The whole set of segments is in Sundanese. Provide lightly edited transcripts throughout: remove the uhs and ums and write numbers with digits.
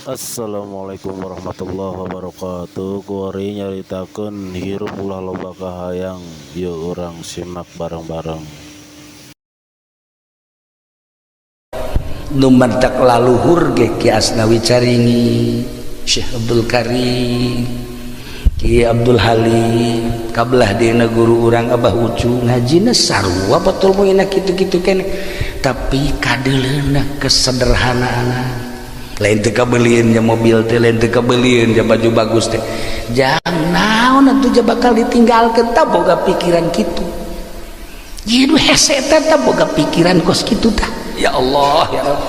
Assalamualaikum warahmatullahi wabarakatuh. Kuari nyaritakeun hirup ulah loba kahayang. Yuk urang simak bareng-bareng. Nu mantak laluhur ge Ki Asnawi Caringi, Syekh Abdul Karim, Ki Abdul Halim, kabelah dina guru urang Abah Ucu ngajina sarua betul moina kitu-kitu keneh, tapi kadeuleuna kesederhanaan. Lain teu kabelieun nya mobil teh, lain teu kabelieun nya baju bagus teh. Jang naon atuh ja bakal ditinggalkeun, tah boga pikiran kitu. Ieu nu hese teh tah boga pikiran kos kitu tah. Ya Allah ya Rabb.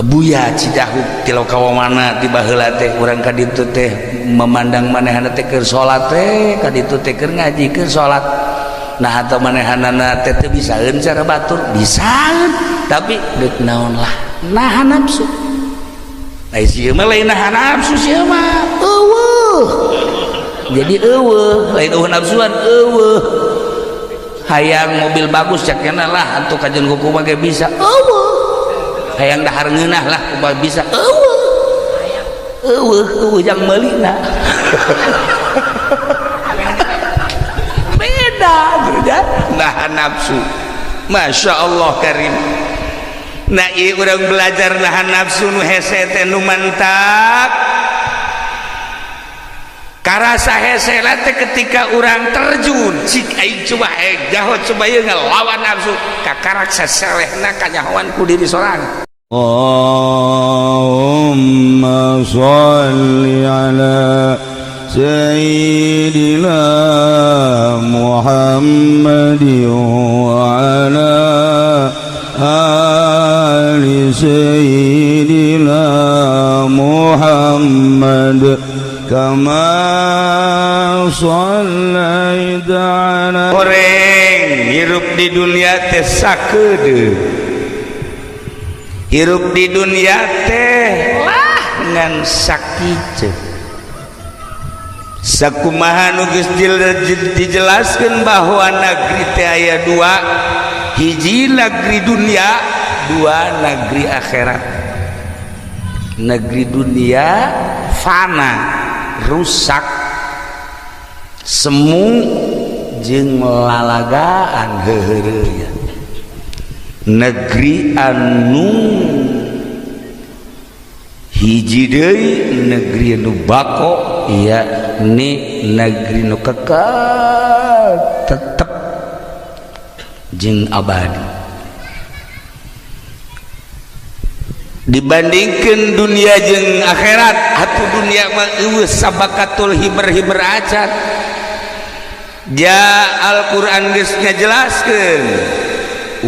Abuya Cidahu tilau kawamana di baheula teh urang ka ditu teh memandang manehna teh keur salat teh, ka ditu teh keur ngaji keur salat. Nah atau manehanana teh teu bisaeun cara batur, bisaeun tapi deuk naon lah nahan nafsu. Lain sieun mah, lain nahan nafsu sieun mah eueuh. Jadi eueuh, lain eueuh nafsuan eueuh. Hayang mobil bagus cak nya lah atuh kajeun kumaha ge bisa eueuh. Hayang dahar ngeunah lah kumaha bisa eueuh. Eueuh eueuh jang meulina. Beda ya nahan nafsu. Masya Allah karim. Nah ieu urang belajar nahan nafsu nu hese teh nu mantap. Karasa hese teh ketika urang terjun cik aing coba jaho coba ieu ngelawan nafsu kakarak saselehna kanyahoan ku diri sorangan. Allahumma shalli ala sayyidina Muhammadin wa ala ali sayyidina Muhammad kama shallaita ala goreng hirup di dunia teh sakedeung, hirup di dunia teh lah ngan sakitu. Sakumaha nu geus dijelaskeun bahwa negeri teh aya dua, hiji negeri dunia, dua negeri akhirat. Negeri dunia fana, rusak, semu jeung lalagaan heuheureun. Negeri anu hiji deui negeri anu bako, yakni negeri nu kekal tetep jeung abadi. Dibandingkan dunia jeung akhirat, atuh dunia mah eueuh sabakatul hiber-hiber acan. Ja Al-Qur'an geus ngajelaskeun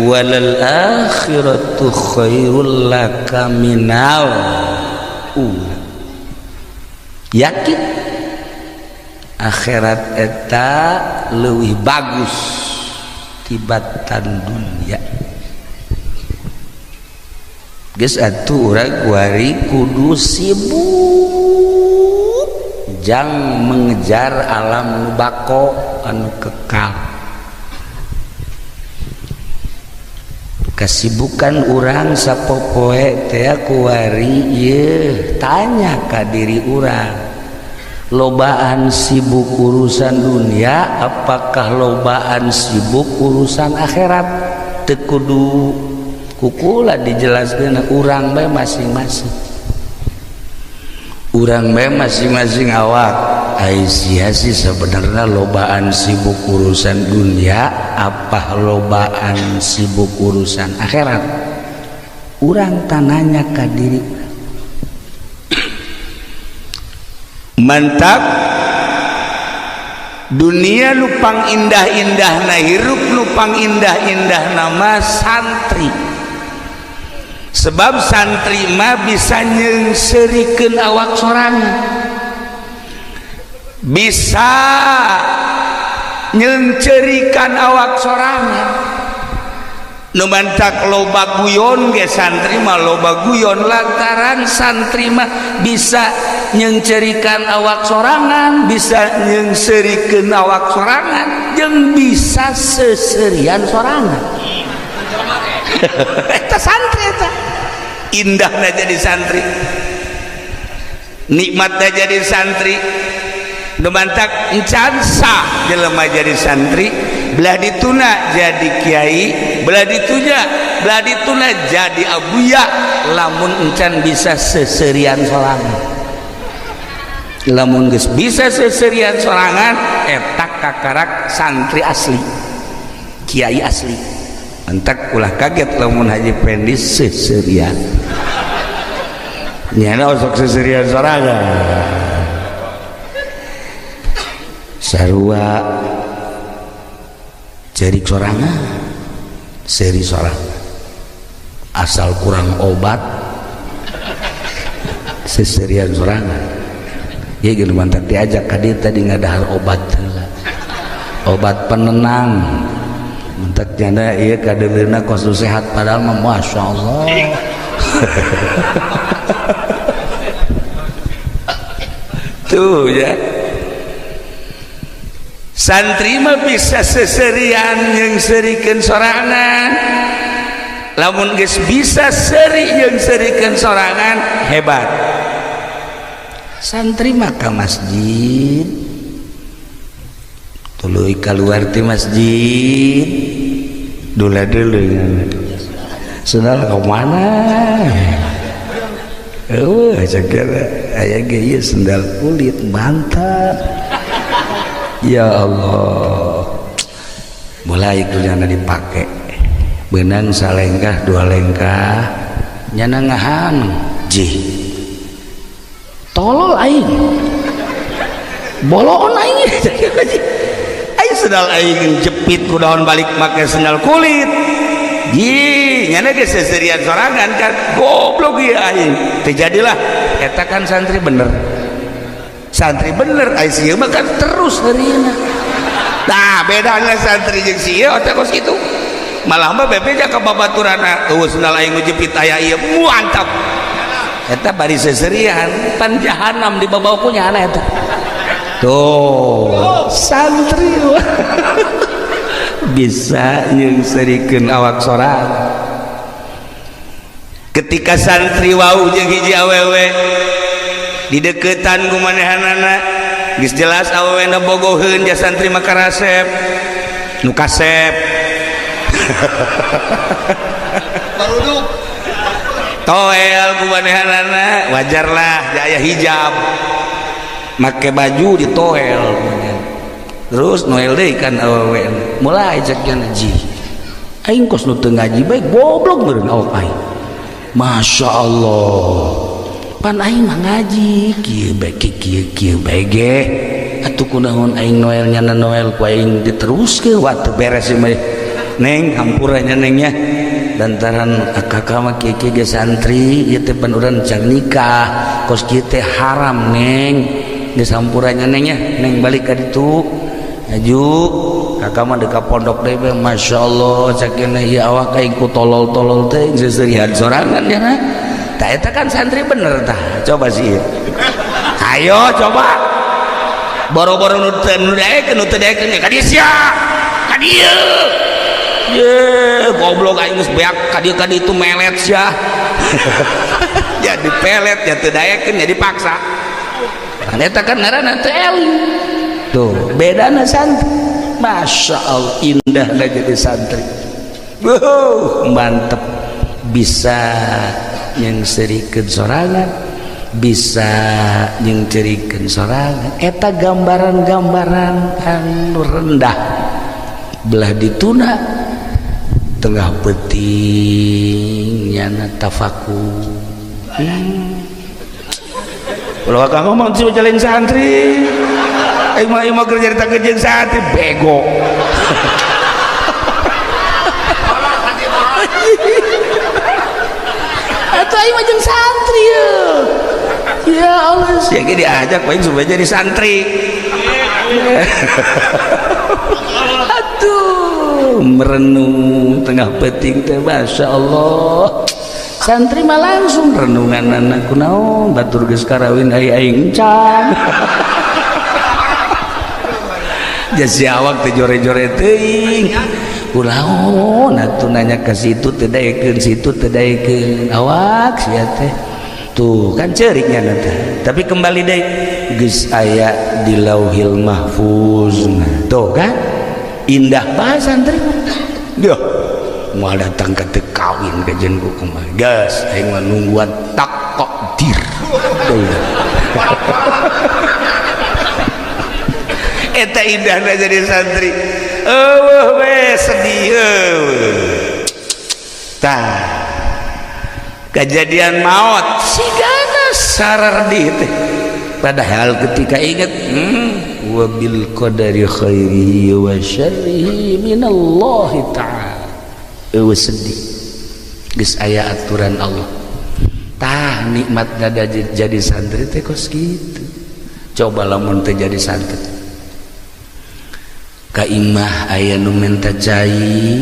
walal akhiratu khairul laka minal ula. Yakin akhirat eta leuwih bagus tibatan dunia. Geus atuh urang kuari kudu sibuk jang mengejar alam nu bako anu kekal. Kesibukan urang sapopoe teh kuari ieu tanya ka diri urang, lobaan sibuk urusan dunia apakah lobaan sibuk urusan akhirat? Teu kudu kukula dijelaskeun, urang bae masing-masing, urang bae masing-masing awak. Ai sia sih sebenarnya lobaan sibuk urusan dunia apa lobaan sibuk urusan akhirat? Urang tananya ka diri. Mantap dunia lupang indah-indah na hirup lupang indah-indah nama santri. Sebab santri mah bisa nyeungseurikeun awak sorangan, bisa nyeungceurikan awak sorangan. Nu mantak loba guyon ge santri mah loba guyon lantaran santri mah bisa nyeungceurikan awak sorangan, bisa nyeungseurikeun awak sorangan, jeung bisa seserian sorangan. Eta santri eta. Indahna jadi santri, nikmatna jadi santri. Nu mantak encan sah jelema jadi santri, belah dituna jadi kiai, belah ditunya, belah dituna jadi abuya, lamun encan bisa seserian sorangan. Lamun geus bisa seserian sorangan, eta kakarak santri asli, kiai asli. Entak ulah kaget lamun Haji Pendi seserian, nyana osok seserian sorangan, sarua cerik sorangan, seri sorangan, asal kurang obat seserian sorangan. Ya gitu, mantap diajak ka dieu tadi ngadahar obat heula, obat penenang. Mentak janda ieu kadeuleuna kos nu sehat, padahal mah Masya Allah. Tuh ya, santri mah bisa seserian yang serikeun sorangan. Lamun geus bisa seri yang serikeun sorangan, hebat. Santri mah ka masjid, tuluy kaluar ti masjid, dula dulu sendal ka mana? Eueuh cek aya ge ieu sendal kulit mantap. Ya Allah, mulai kuliahna dipake benang salengkah dua lengkah, nyana ngahan jih tolol aing, boloon aing. Aing sendal aing jepit ku daun balik make sendal kulit. Jih nyana ge seserian sorangan kan, goblok ieu aing. Teu jadilah eta kan santri bener. Santri bener ai sieu mah kan terus heurina. Nah, bedana santri jeung sieu otak kos kitu. Malah mah bebeja ka babaturanna, eueuh sendal aing jepit aya ieu, mantap. Eta bari seserian pan jahanam di babawa ku nyana eta. Tuh, santri bisa nyengserikeun awak sorang. Ketika santri wau jeung hiji awewe dideketan ku manehanana, geus jelas awewena bogoheun, ja santri mah karasep nu kasep Baruduk toel ku manehanana, wajarlah jaya hijab make baju ditoel terus noel deui kan awewe. Mulai cek nya ji aing kos nu teu ngaji bae goblok meureun awak aing. Masya Allah, pan aing mah ngaji kieu bae kieu kieu bae ge atuh kunaon aing noel nyana noel ku aing diteruskeun waktu beres ieu mah. Neng hampura nya neng nya, lantaran kakak mah kieu kieu ge santri ieu teh pan urang can nikah kos kieu teh haram neng, geus hampura nya neng nya, neng balik ka ditu aju kakak mah deka pondok deui bae. Masya Allah, cek ieu awak aing ku tolol-tolol teh seserian sorangan nya. Tah eta kan santri bener tah. Coba sih, ayo coba boro-boro nu teu nu daekeun, nu teu daekeun ka dieu sia ka dieu ye goblok aing geus beak ka dieu ka ditu melet sia. Jadi pelet ya teu daekeun jadi paksa. Kan eta kan ngaranna teu eling. Tuh bedana santri. Masya Allah, indahna jadi santri. Wuh, mantep bisa nyengserikeun sorangan, bisa nyengcerikeun sorangan. Eta gambaran-gambaran anu rendah belah dituna tengah peuting nyana tafakur. Kalau akang ngomong sih jalan santri, aing mah ieu mah keur nyarita jeung santri bego. Atau aing mah jeung santri ya. Ya Allah, sia ge diajak paling supaya jadi santri. Aduh, merenung tengah peuting teh Masya Allah. Santri mah langsung renungan anak kunaon batur geus karawin ai aing encan. Jasi awak teh jore-jore teuing. Kunaon atuh nanya ka situ teu daekeun, situ teu daekeun, awak sia teh. Tuh kan ceuriknya teh. Tapi kembali deui geus aya di Lauhil Mahfuz. Nah, tuh kan indah bae santri. Duh, moal datang ka teu kawin ka jeung kumaha. Geus aing mah nungguan takdir. Eta indahna jadi santri. Eueuh we sedih eueuh. Tah. Kejadian maut sigana sarardih teh. Padahal ketika ingat wabil qadari khairihi wa syarrihi minallahi ta'ala. Eueuh sedih. Geus aya aturan Allah. Tah nikmatna jadi santri teh kos kitu. Coba lamun teu jadi santri. Ka imah aya nu menta cai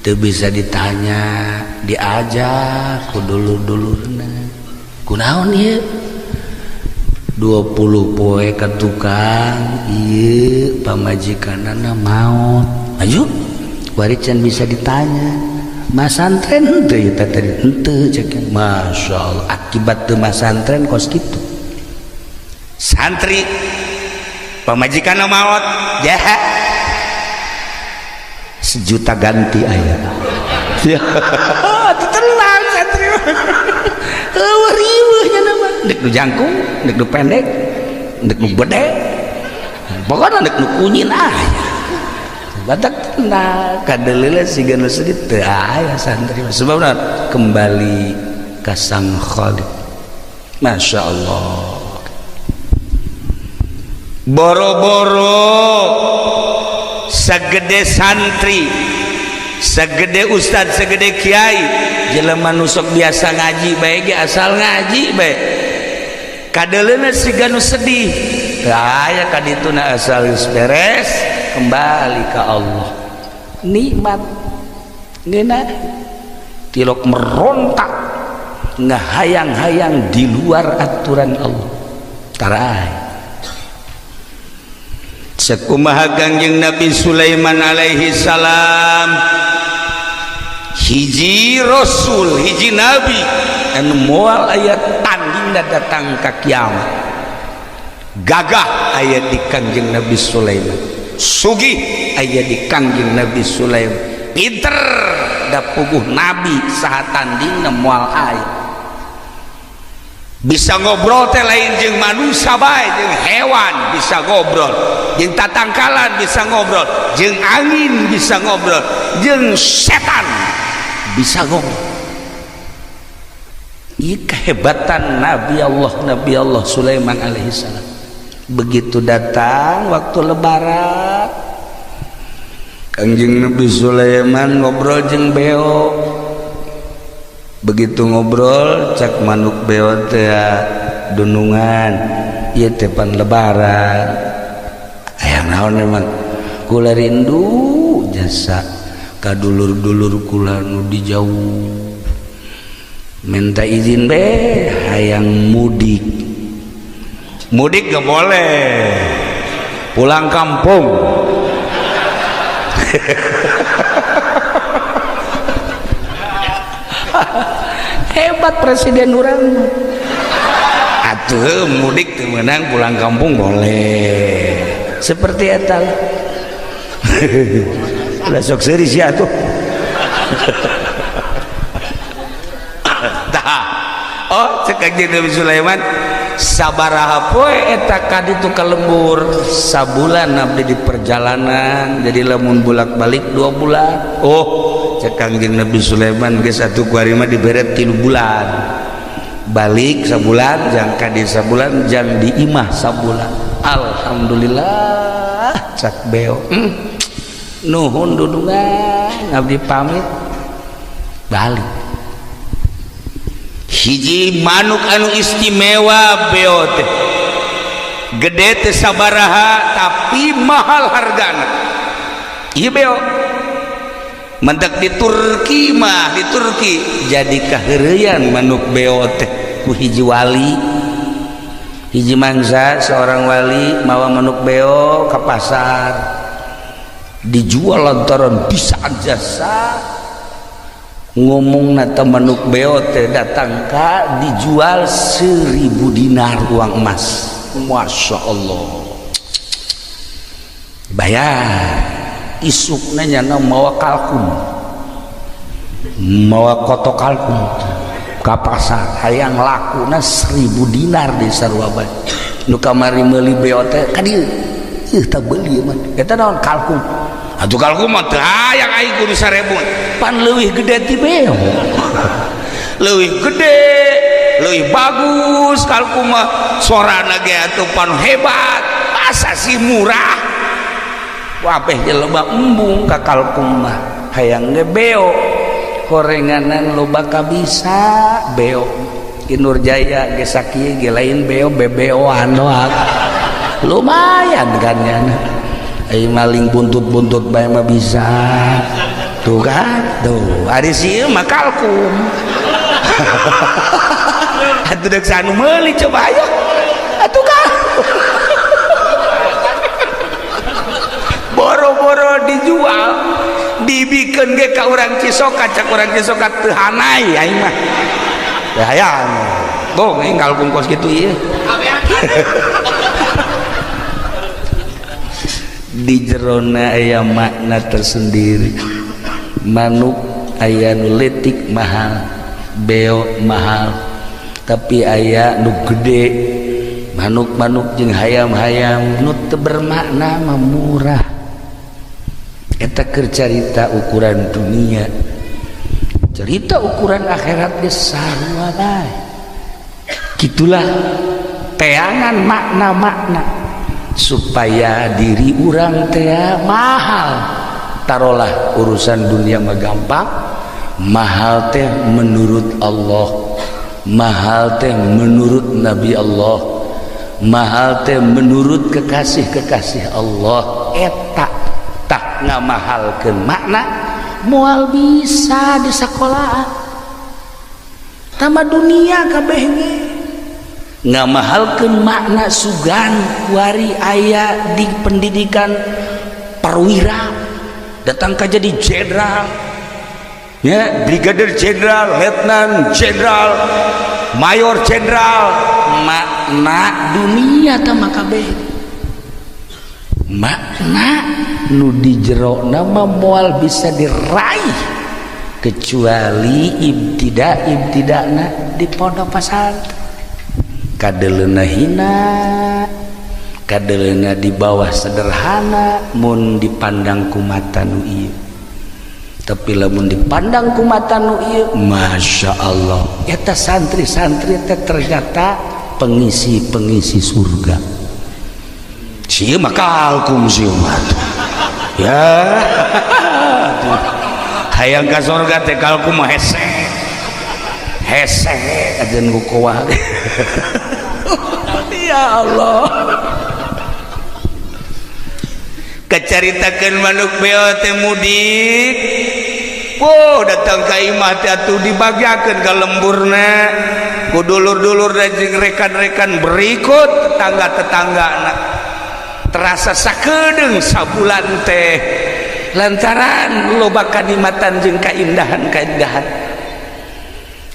teu bisa ditanya, diajak ku dulur-dulurna. Kunaon ieu? 20 poe ka tukang ieu pamajikanana maot. Ayo wari can bisa ditanya. Masantren henteu ieu teh tadi henteu cek. Masyaallah akibat teu masantren kos kitu. Santri pamajikanna maot jahat sejuta ganti aya. Ya tenang santri. Eueuh riweuh nya mah. Dek nu jangkung, dek nu pendek, dek nu gede. Pokona dek nu kunyin aya. Batak tenang, kadeuleula siga nu sedih teu aya santri. Sebabna kembali ka Sang Khaliq. Masya Allah. Boro-boro segede santri, segede ustad, segede kiai, jelema nu sok biasa ngaji bae ge asal ngaji bae. Kadeuleuna siga nu sedih. Teu aya ka dituna asal geus beres kembali ka Allah. Nikmat ngeunah tilok merontak ngahayang-hayang di luar aturan Allah. Tarai. Sekumaha Kangjeng Nabi Sulaiman alaihi salam, hiji rasul, hiji nabi anu moal aya tandingna datang ka kiamat. Gagah aya di Kangjeng Nabi Sulaiman, sugih aya di Kangjeng Nabi Sulaiman, pinter da puguh nabi saha tandingna moal aya. Bisa ngobrol teh lain jeung manusia bae, jeung hewan bisa ngobrol, jeung tatangkalan bisa ngobrol, jeung angin bisa ngobrol, jeung setan bisa ngobrol. Ieu kehebatan Nabi Allah Sulaiman alaihi salam. Begitu datang waktu lebaran, Kangjeng Nabi Sulaiman ngobrol jeung beo. Begitu ngobrol cak manuk beo teh dunungan, ieu teh pan lebaran. Aya naon emang kula rindu jasa ka dulur-dulur kula nu di jauh. Minta izin be hayang mudik. Mudik gak boleh, pulang kampung. Hebat presiden urang. Atuh mudik teu meunang, pulang kampung boleh. Seperti eta. Udah sok seuri sia atuh. Tah. Oh, cek Kangjeng Nabi Sulaiman sabaraha poe eta ka ditu ka lembur, sabulan abdi di perjalanan, jadi lamun bolak-balik 2 bulan. Oh, cek Kangjeng Nabi Sulaiman geus atuh ku ari mah dibere 3 bulan. Balik sabulan, jang ka di sabulan, jang di imah sabulan. Alhamdulillah cak beo. Nuhun dudungan abdi pamit balik. Hiji manuk anu istimewa beo teh. Gede teh sabaraha tapi mahal hargana. Ieu beo. Mentek di Turki mah, di Turki jadi kaheureuyan manuk beo teh ku hiji wali. Hiji mangsa seorang wali mawa manuk beo ke pasar. Dijual lantaran bisa jasa ngomong nata manuk beo teh datang ka dijual 1000 dinar uang emas. Masya Allah, bayar isukna nyana mawa kalkum, mawa kotok kalkum ka pasar hayang lakuna 1000 dinar di sarua bae. Nu kamari meuli beo teh ka dieu ih tah beuli mah eta naon kalkum. Atuh kalkum mah teu hayang aing kudu 1000 pan leuwih gede ti beo. Leuwih gede, leuwih bagus kalkum mah, sorana ge atuh pan hebat, masa sih murah. Wabeh jelema embung ka kalkum mah hayang ge beo. Horenganan loba kabisa beo. Ki Nurjaya ge sakieu ge lain beo bebeoan doang. Lumayan kan nya. Ai maling buntut-buntut bae mah bisa. Tuh kan? Tuh, ari si ieu mah kalkum. Atuh deuk sanu meuli coba aya. Atuh kan. Boro-boro dijual, dibikeun ge ka urang Cisoka, cak urang Cisoka teu hanai aing mah. Ya hayang. Bong aing kalkum kos kitu ieu. Di jerona aya makna tersendiri. Manuk aya nu leutik mahal, beo mahal, tapi aya nu gede. Manuk-manuk jeung hayam-hayam nu teu bermakna mah murah. Eta keur carita ukuran dunia, cerita ukuran akhirat ge sarua bae. Gitulah teangan makna-makna supaya diri urang teh mahal. Tarolah urusan dunia mah gampang, mahal teh menurut Allah, mahal teh menurut Nabi Allah, mahal teh menurut kekasih-kekasih Allah. Eta tak ngamahalkeun makna moal bisa di sekolahan tama dunia kabeh ge ngamahalkeun makna sugan kuari aya di pendidikan perwira datang ka jadi jenderal ya, brigadir jenderal, letnan jenderal, mayor jenderal. Makna dunia tama kabeh makna nu di jero nama moal bisa diraih kecuali ibtidakna di pondok pesantren. Kadeleuna hina, kadeleuna di bawah sederhana mun dipandang ku mata nu ieu. Tapi lamun dipandang ku mata nu ieu, Masya Allah, eta santri-santri teh ternyata pengisi-pengisi surga. Sieu mah kalkum sieu mah. Ya. Hayang ka surga teh kalkum mah hese. Hese ajeun ku kuah. Ya Allah. Kacaritakeun manuk beo teh mudik. Oh, datang ka imah teh atuh dibagiakeun ka lemburna. Ku dulur-dulur jeung rekan-rekan berikut tetangga-tetanggana. Terasa sakedeung sabulan teh lantaran loba kanikmatan jeung kaindahan-kaindahan.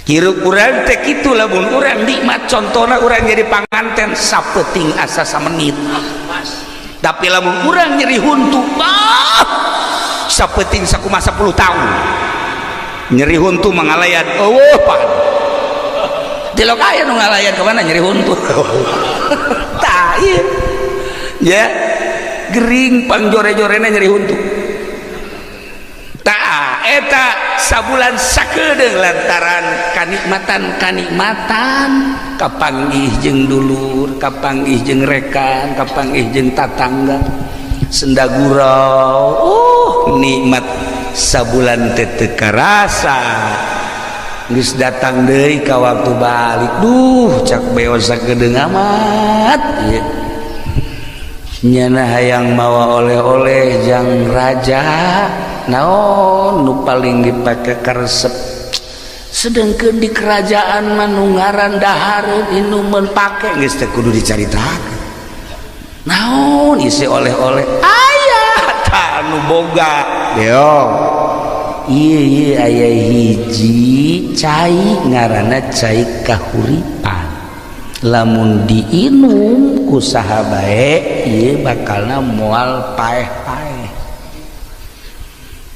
Hirup urang teh kitu lamun urang nikmat, contona urang jadi panganten sapeuting asa samenit. Tapi lamun urang nyeri huntu, bah, sapeuting sakumaha 10 tahun. Nyeri huntu mangalayan eueuh pan. Tilok aya nu ngalayan ka mana nyeri huntu. Tah ieu. Ya, gering pangjore-jorena nyeri huntu. Tah eta sabulan sakedeung lantaran kanikmatan-kanikmatan kapanggih jeung dulur, kapanggih jeung rekan, kapanggih jeung tatangga, senda gurau. Nikmat sabulan teh teu karasa. Geus datang deui ka waktu balik. Duh, cak beo sakedeung amat ieu. Nyana hayang mawa oleh-oleh jang raja naon nu paling dipake karesep, sedangkan di kerajaan mah nu ngaran dahareun inumeun pake geus teu kudu dicaritakeun naon isi oleh-oleh aya tah Saha nu boga beo? Iya iya, aya hiji cai ngaranna cai kahuripan, lamun diinum ku saha bae ieu bakalna moal paeh-paeh.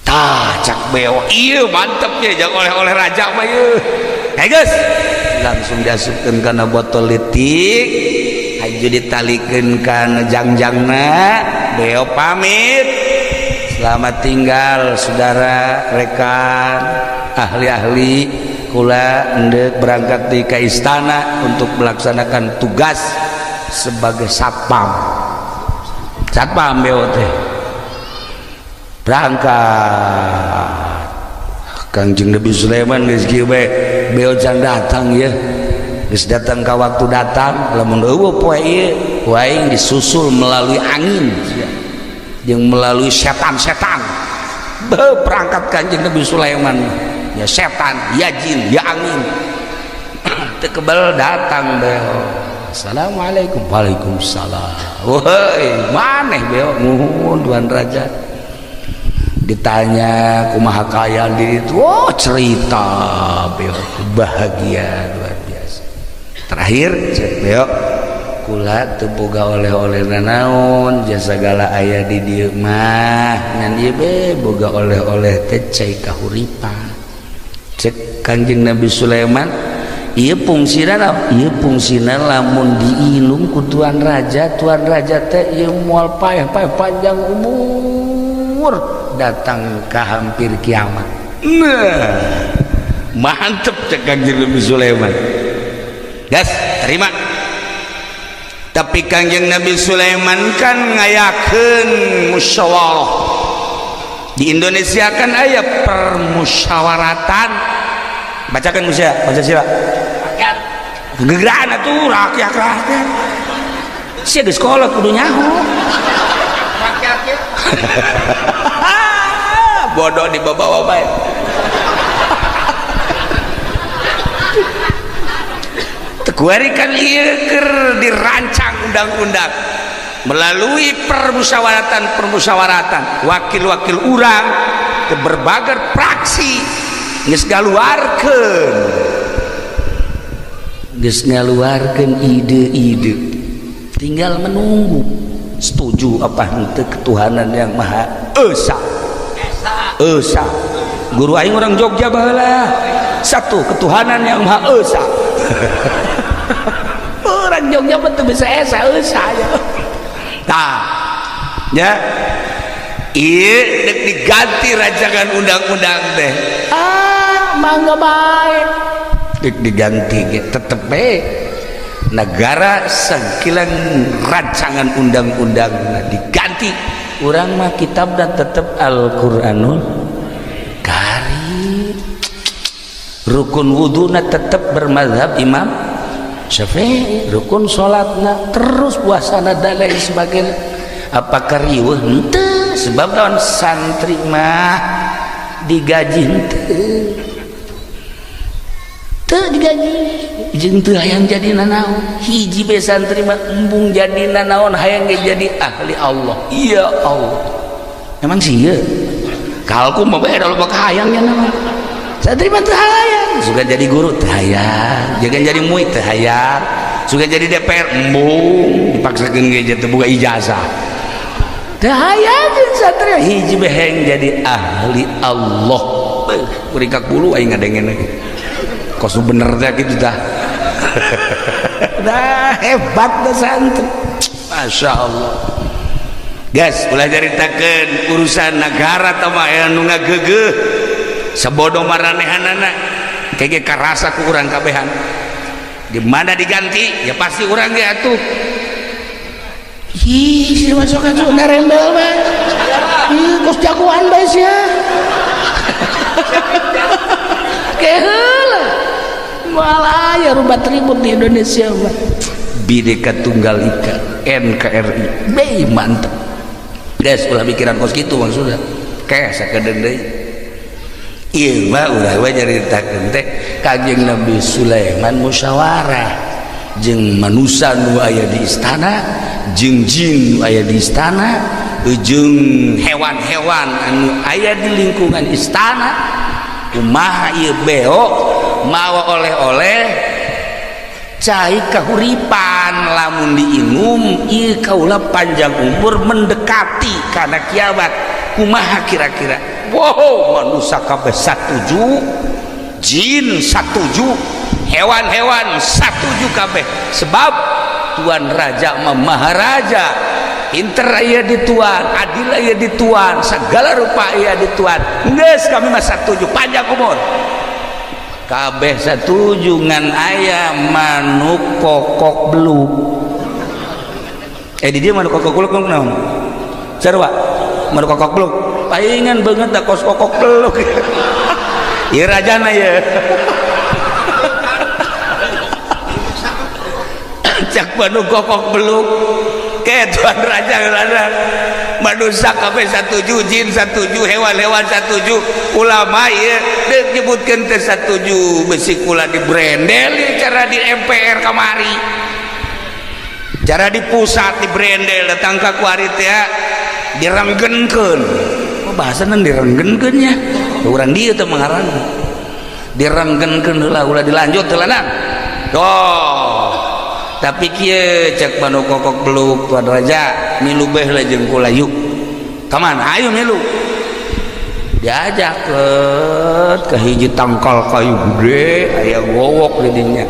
Tah, cak beo, iya mantep ya, jangan oleh-oleh raja mah ieu. Hey guys, Langsung diasupkeun kana botol leutik, haju ditalikeun kana jangjangna. Beo pamit, "Selamat tinggal, saudara, rekan, ahli-ahli. Kula endek berangkat di ke istana untuk melaksanakan tugas sebagai satpam." Satpam beo teh berangkat. Kangjeng Nabi Sulaiman geus kieu bae, beo can datang ya, geus datang ka waktu datang. Lamun euweuh poe ieu, ku aing disusul melalui angin jeung melalui setan-setan. Beuh, berangkat Kanjeng Nabi Sulaiman, ya setan, ya jin, ya angin, teu kebel datang beo. "Assalamualaikum." "Waalaikumsalam." "Woi, maneh beo?" "Nuhun, tuan raja." Ditanya kumaha kaayaan diri itu, oh cerita beo, bahagia luar biasa. Terakhir cek beo, "Kula teu boga oleh-oleh nanaon, jasa segala aya di dieu mah, ngan ieu be boga oleh-oleh teh cai kahuripan." Cek Kanjeng Nabi Sulaiman, "Ieu fungsina naon?" "Ieu fungsina lamun diinum ku tuan raja, tuan raja teh ieu moal paeh-paeh, panjang umur datang ke hampir kiamat." Nah, mantep, cek Kanjeng Nabi Sulaiman, "Gas, terima." Tapi Kangjeng Nabi Sulaiman kan ngayakeun musyawarah. Di Indonesia kan aya permusyawaratan, bacakan Musa, baca sila. Rakyat. Gegeraan atuh, rakyat rakyat sia geus sekolah kudu nyaho. Rakyat ya. Bodoh dibawa bae. Kuari kan ieu keur dirancang undang-undang melalui permusyawaratan-permusyawaratan wakil-wakil urang ke berbagai fraksi geus ngaluarkeun, geus ngaluarkeun ide-ide, tinggal menunggu setuju apa henteu. Ketuhanan yang Maha Esa. Esa. Guru aing orang Jogja baheula, satu ketuhanan yang Maha Esa. Orang Jogja mah teu bisa esa esa ya. Tah ya, ieu dek diganti rancangan undang-undang teh. Ah, mangga bae. Dek diganti ge tetep bae negara sakilang rancangan undang-undang diganti. Urang mah kitab dan tetep Al-Qur'anul Karim, rukun wuduna tetep bermazhab Imam Syafi'i, rukun salatna terus, puasana dan lain sebagainya. Apakah riweuh? Henteu, sebab lawan santri mah digaji henteu, teu digaji jeung teu hayang jadi nanaon. Hiji be santri mah embung jadi nanaon, hayang ge jadi ahli Allah. Iya Allah, emang sih ya kalku mah beda, loba hayangnya naon. Santri mah teu hayang suka jadi guru, teu hayang jangan jadi muid, teu hayang suka jadi DPR, embung dipaksakeun ge teu boga ijazah. Teu hayang santri, hiji be hayang jadi ahli Allah. Beuh, kuringkak bulu aing ngadengen kos bener teh kitu tah. Dah hebat dah santri. Masya Allah. Guys, ulah caritakeun urusan negara tah mah aya nu ngageugeuh sabodo maranehanana kege karasa ku urang kabehan. Di mana diganti ya pasti urang ge atuh. Ih, si masuk ka narembel bae. Ih, kos jagoan bae sia. Keheula. Moal aya rubat ribut di Indonesia mah. Bhinneka Tunggal Ika, NKRI, Be mantep. Guys, ulah mikiran kos kitu maksudna. Kayak sakedeung deui. Ieu mah ulah we nyaritakeun teh Kanjeng Nabi Sulaiman musyawarah jeung manusia nu aya di istana, jeung jin nu aya di istana, Ujung hewan-hewan anu aya di lingkungan istana kumaha ieu beo mawa oleh-oleh cai kahuripan lamun diinum ieu kaula panjang umur mendekati kana kiamat kumaha kira-kira. Wow, manusia kabeh satuju, jin satuju, hewan-hewan satuju kabeh, sebab tuan raja mah maharaja, pinter aya di tuan, adil aya di tuan, segala rupa aya di tuan. Geus kami mah satuju panjang umur kabeh satuju, ngan aya manuk kokok beluk. Di dia manuk kokok beluk naon sarua manuk kokok beluk palingan banget dah kos kokok beluk. Ieu rajana ye. Cak manuk kokok beluk ke tuan raja raja manusia kabeh satuju, jin satuju, hewan-hewan satuju, ulama ieu deuk nyebutkeun teh satuju, besi kula di brendel cara di MPR kamari, cara di pusat di brendel datang ka kuari teh direnggenkeun. Oh, bahasana direnggenkeun nya urang dieu teh mengarang direnggenkeun heula ulah dilanjut heula nang. Oh, tapi kieu cek manuk kokok beluk, tuan raja milu beh lah jeung kula yuk ka mana, ayo milu. Diajak ke hiji tangkal kayu gede aya gowok di dinya.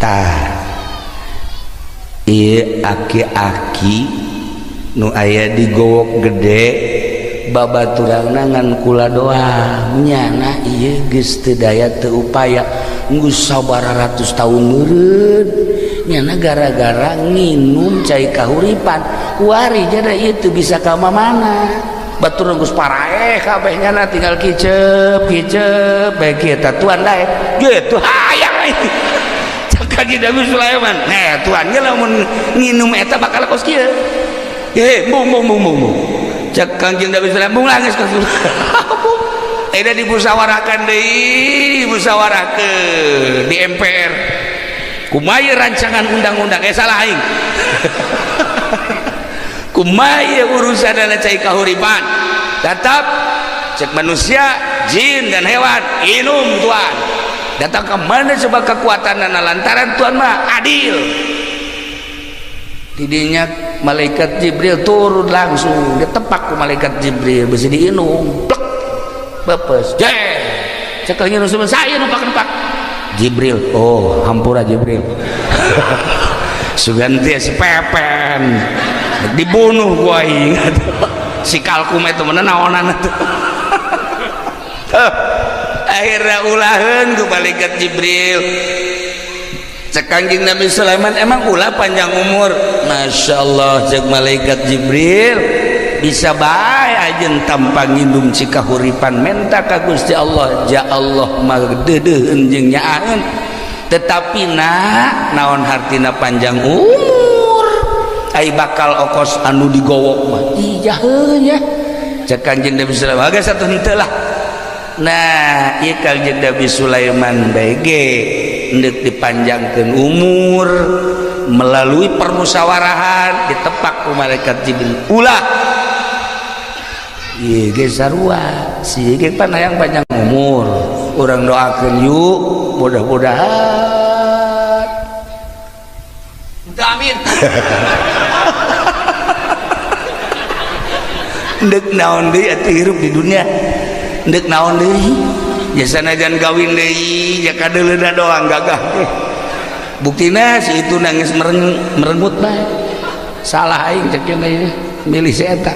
Tah ieu aki-aki nu aya di gowok gede babaturangna ngan kula doang nyana ieu geus teu daya teu upaya geus sabaraha ratus tahun meureun nyana gara-gara nginum cai kahuripan kuari jadi ieu teu bisa ka mana batur geus paraeh kabeh nyana tinggal kicep kicep bae kieu tah tuan daek gitu hayang aing. Cak Kanjeng Nabi Sulaiman, nah tuan ge lamun nginum eta bakal kos kieu. Bung bung bung bung bung. Cak Kanjeng Nabi Sulaiman bung langis kos. Eta dimusyawarahkan deui, dimusyawarahkeun di MPR. Kumaha rancangan undang-undang salah aing. Kumaha urusan dana cai kahuripan. Tetap cek manusia, jin dan hewan inum tuan. Datang ke mana coba kekuatan dana lantaran tuan mah adil. Tidinya malaikat Jibril turun langsung ditepak ku malaikat Jibril besi diinum plek bepes jeh cek nginum saya numpak-numpak Jibril, oh hampura Jibril. Sugan teh si Pepen dibunuh gua ingat si kalkum itu mana naonan itu. Akhirnya ulaheun ku malaikat Jibril. Cek Kanjeng Nabi Sulaiman emang ulah panjang umur. Masya Allah cek malaikat Jibril bisa bae ajeun tanpa ngindum cikahuripan menta ka Gusti Allah, ja Allah mah deudeuheun jeung nyaaheun, tetapi nak naon hartina panjang umur ai bakal okos anu digowok mah ijaheun nya. Cek Kanjeng Nabi Sulaiman agak satu henteu lah. Nah ieu Kanjeng Nabi Sulaiman bae ge hendeuk dipanjangkeun umur melalui permusyawarahan ditepak ku malaikat Jibril ulah ieu ge sarua si ge pan hayang panjang umur urang doakeun yuk mudah-mudahan amin. Ndek naon deui atuh hirup di dunia, ndek naon deui jasana jan kawin deui ja kadeuleuna doang gagah. Buktina si itu nangis merenggut bae. Salah aing cek ieu milih si eta.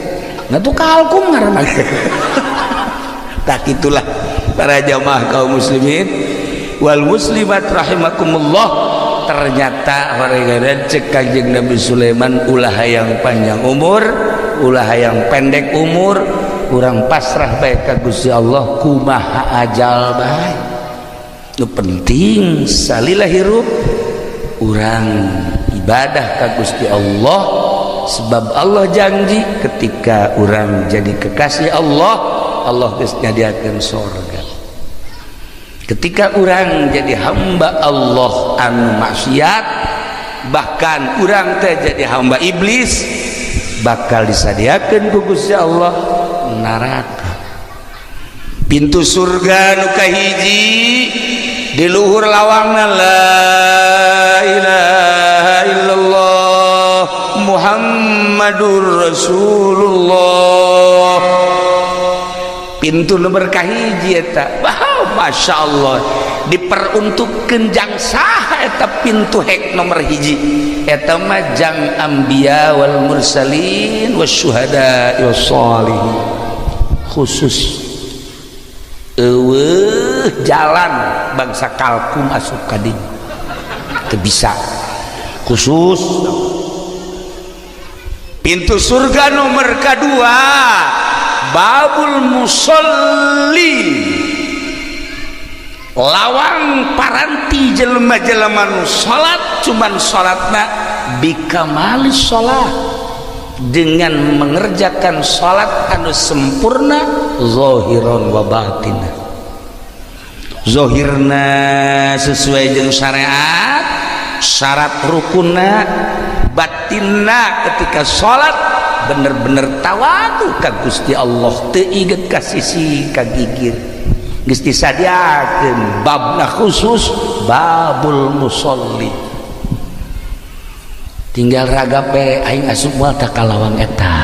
Ngatuh kalkum ngaranna. Tak itulah para jamaah kaum muslimin wal muslimat rahimakumullah. Ternyata warga cek Kanjeng Nabi Sulaiman ulah hayang panjang umur, ulah hayang pendek umur, urang pasrah bae ka Gusti Allah kumaha ajal bae. Nu penting salila hirup urang ibadah ka Gusti Allah, sebab Allah janji ketika urang jadi kekasih Allah, Allah geus nyadiakeun sorga. Ketika urang jadi hamba Allah anu maksiat, bahkan urang teh jadi hamba iblis, Bakal disadiakeun ku Gusti Allah neraka. Pintu surga nu kahiji di luhur lawangna la ilaha illallah Muhammadur Rasulullah. Pintu nomor kahiji eta, wow, Masya Allah, diperuntukkan jang saha eta pintu hek nomor hiji eta mah? Jang anbiya wal mursalin wasyuhada wassalihin, khusus. Eueuh jalan bangsa kalkum asup ka dinya teu bisa, khusus. Pintu surga nomor kedua, babul musolli, lawang paranti jelema-jelema nu salat, cuman salatna bikamali salat, dengan mengerjakan salat anu sempurna zahiron wa batinah. Zohirna sesuai jeung syariat, syarat rukunna, batinna ketika salat bener-bener tawadu ka Gusti Allah, teu iget ka sisi ka gigir. Geus disadiakeun babna khusus, babul musolli. Tinggal ragap we, aing asup moal ta ka lawang eta?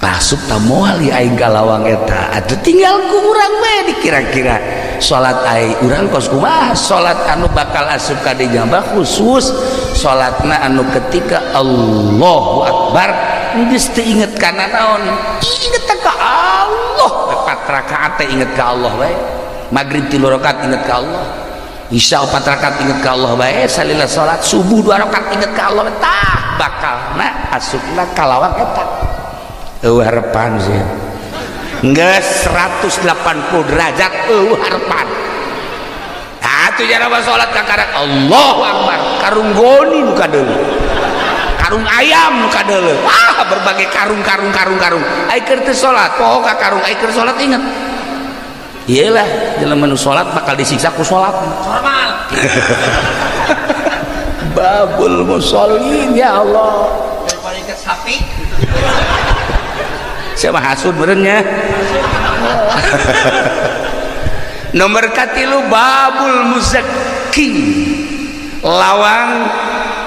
Asup ta moal aing ka lawang eta? Atuh tinggal ku urang we dikira-kira salat aing urang kos kumaha. Salat anu bakal asup ka dinya khusus salatna anu ketika Allahu Akbar geus teu inget kana naon, inget ka Allah. Empat rakaat teh inget ka Allah bae, maghrib tilu rakaat inget ka Allah, isya empat rakaat inget ka Allah bae, salila salat subuh dua rakaat inget ka Allah. Tah, bakalna asupna ka lawang eta. Eueuh harapan sih geus 180 derajat, eueuh harapan. Atuh jara salat kakarak Allahu Akbar, karung goni nu kadeuleu, karung ayam nu kadeuleu, wah, berbagai karung karung karung karung. Ai keur teu salat poho ka karung, ai keur salat inget. Iyalah, jelema nu salat bakal disiksa ku salat. Normal. Babul musallin, ya Allah. Daripada ikat sapi. Siapa hasud benernya. Nomor katilu, babul muzakki, lawang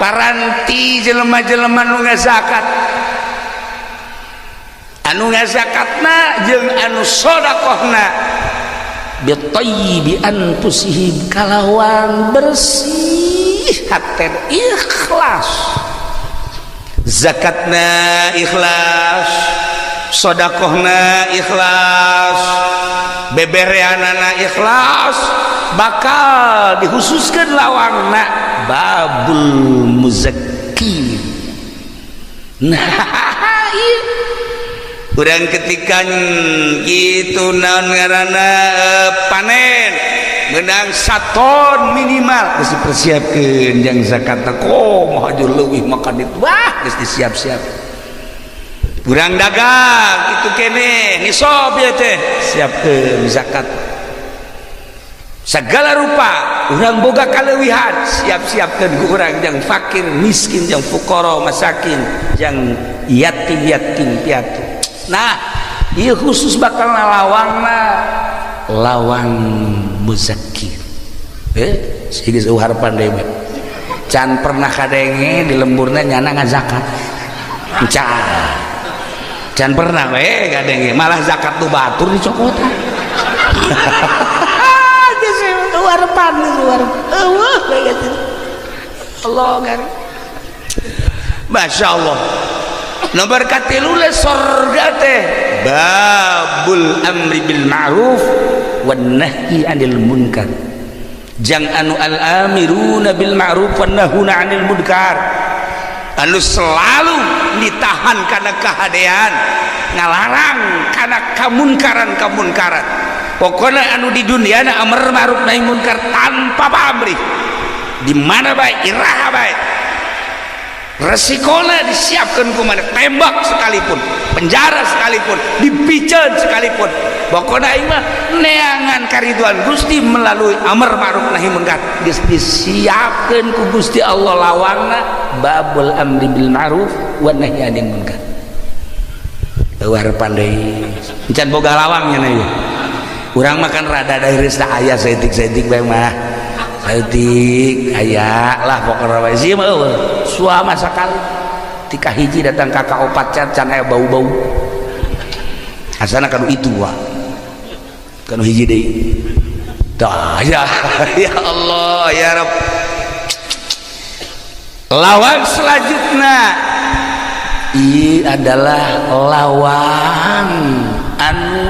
paranti jelema-jelema nu ngazakat, anu ngazakatna jeung anu sodakohna bitayyibi anfusihim, kalawan bersih hate, ikhlas. Zakatna ikhlas, sodakohna ikhlas, bebereanana ikhlas, bakal dikhususkan lawangna babul muzakki. Nah, iya. Urang ketika gitu naon ngaranna, panen menang saton minimal geus dipersiapkeun jang zakat. Kok mahajur leuwih makan itu, wah, geus disiap-siap. Urang dagang itu kene nisob ya teh, siapkeun zakat segala rupa. Urang boga kaleuwihan, siap-siapkeun ku urang jang fakir miskin, jang fuqara masakin, jang yatim yatim piatu. Nah, ieu khusus bakal lawangna lawang muzakir. Geus harapan deui, can pernah kadenge di lemburna nyana ngazakat, can can pernah we kadenge. Malah zakat nu batur dicokotan. Geus harapan, geus eueuh we. Allah kan, Masya Allah. Nomor katilu le sorga teh babul amri bil ma'ruf wan nahyi anil munkar, jang anu al amiruna bil ma'ruf wan nahuna anil munkar, anu selalu ditahan karena kehadean, ngalarang karena kamunkaran kamunkaran. Pokoknya anu di dunia na amar ma'ruf nahi munkar tanpa pamrih, di mana baik, iraha baik, resikona disiapkan ku mana, tembak sekalipun, penjara sekalipun, dipiceun sekalipun. Pokona aing mah neangan kariduan Gusti melalui amar ma'ruf nahi mungkar. Geus disiapkeun ku Gusti Allah lawangna babul amri bil ma'ruf wa nahyi anil munkar. Luar pandai. Encan boga lawangnya na ieu. Urang makan rada dari da aya saeutik-saeutik bae mah. Saeutik aya lah pokona wae sieun mah eueuh. Suama sakali tika hiji datang ka kaopat can aya bau-bau. Asana kanu itu wah. Kanu hiji deui. Tah ya, ya Allah ya Rabb. Lawang selanjutnya ini adalah lawang anu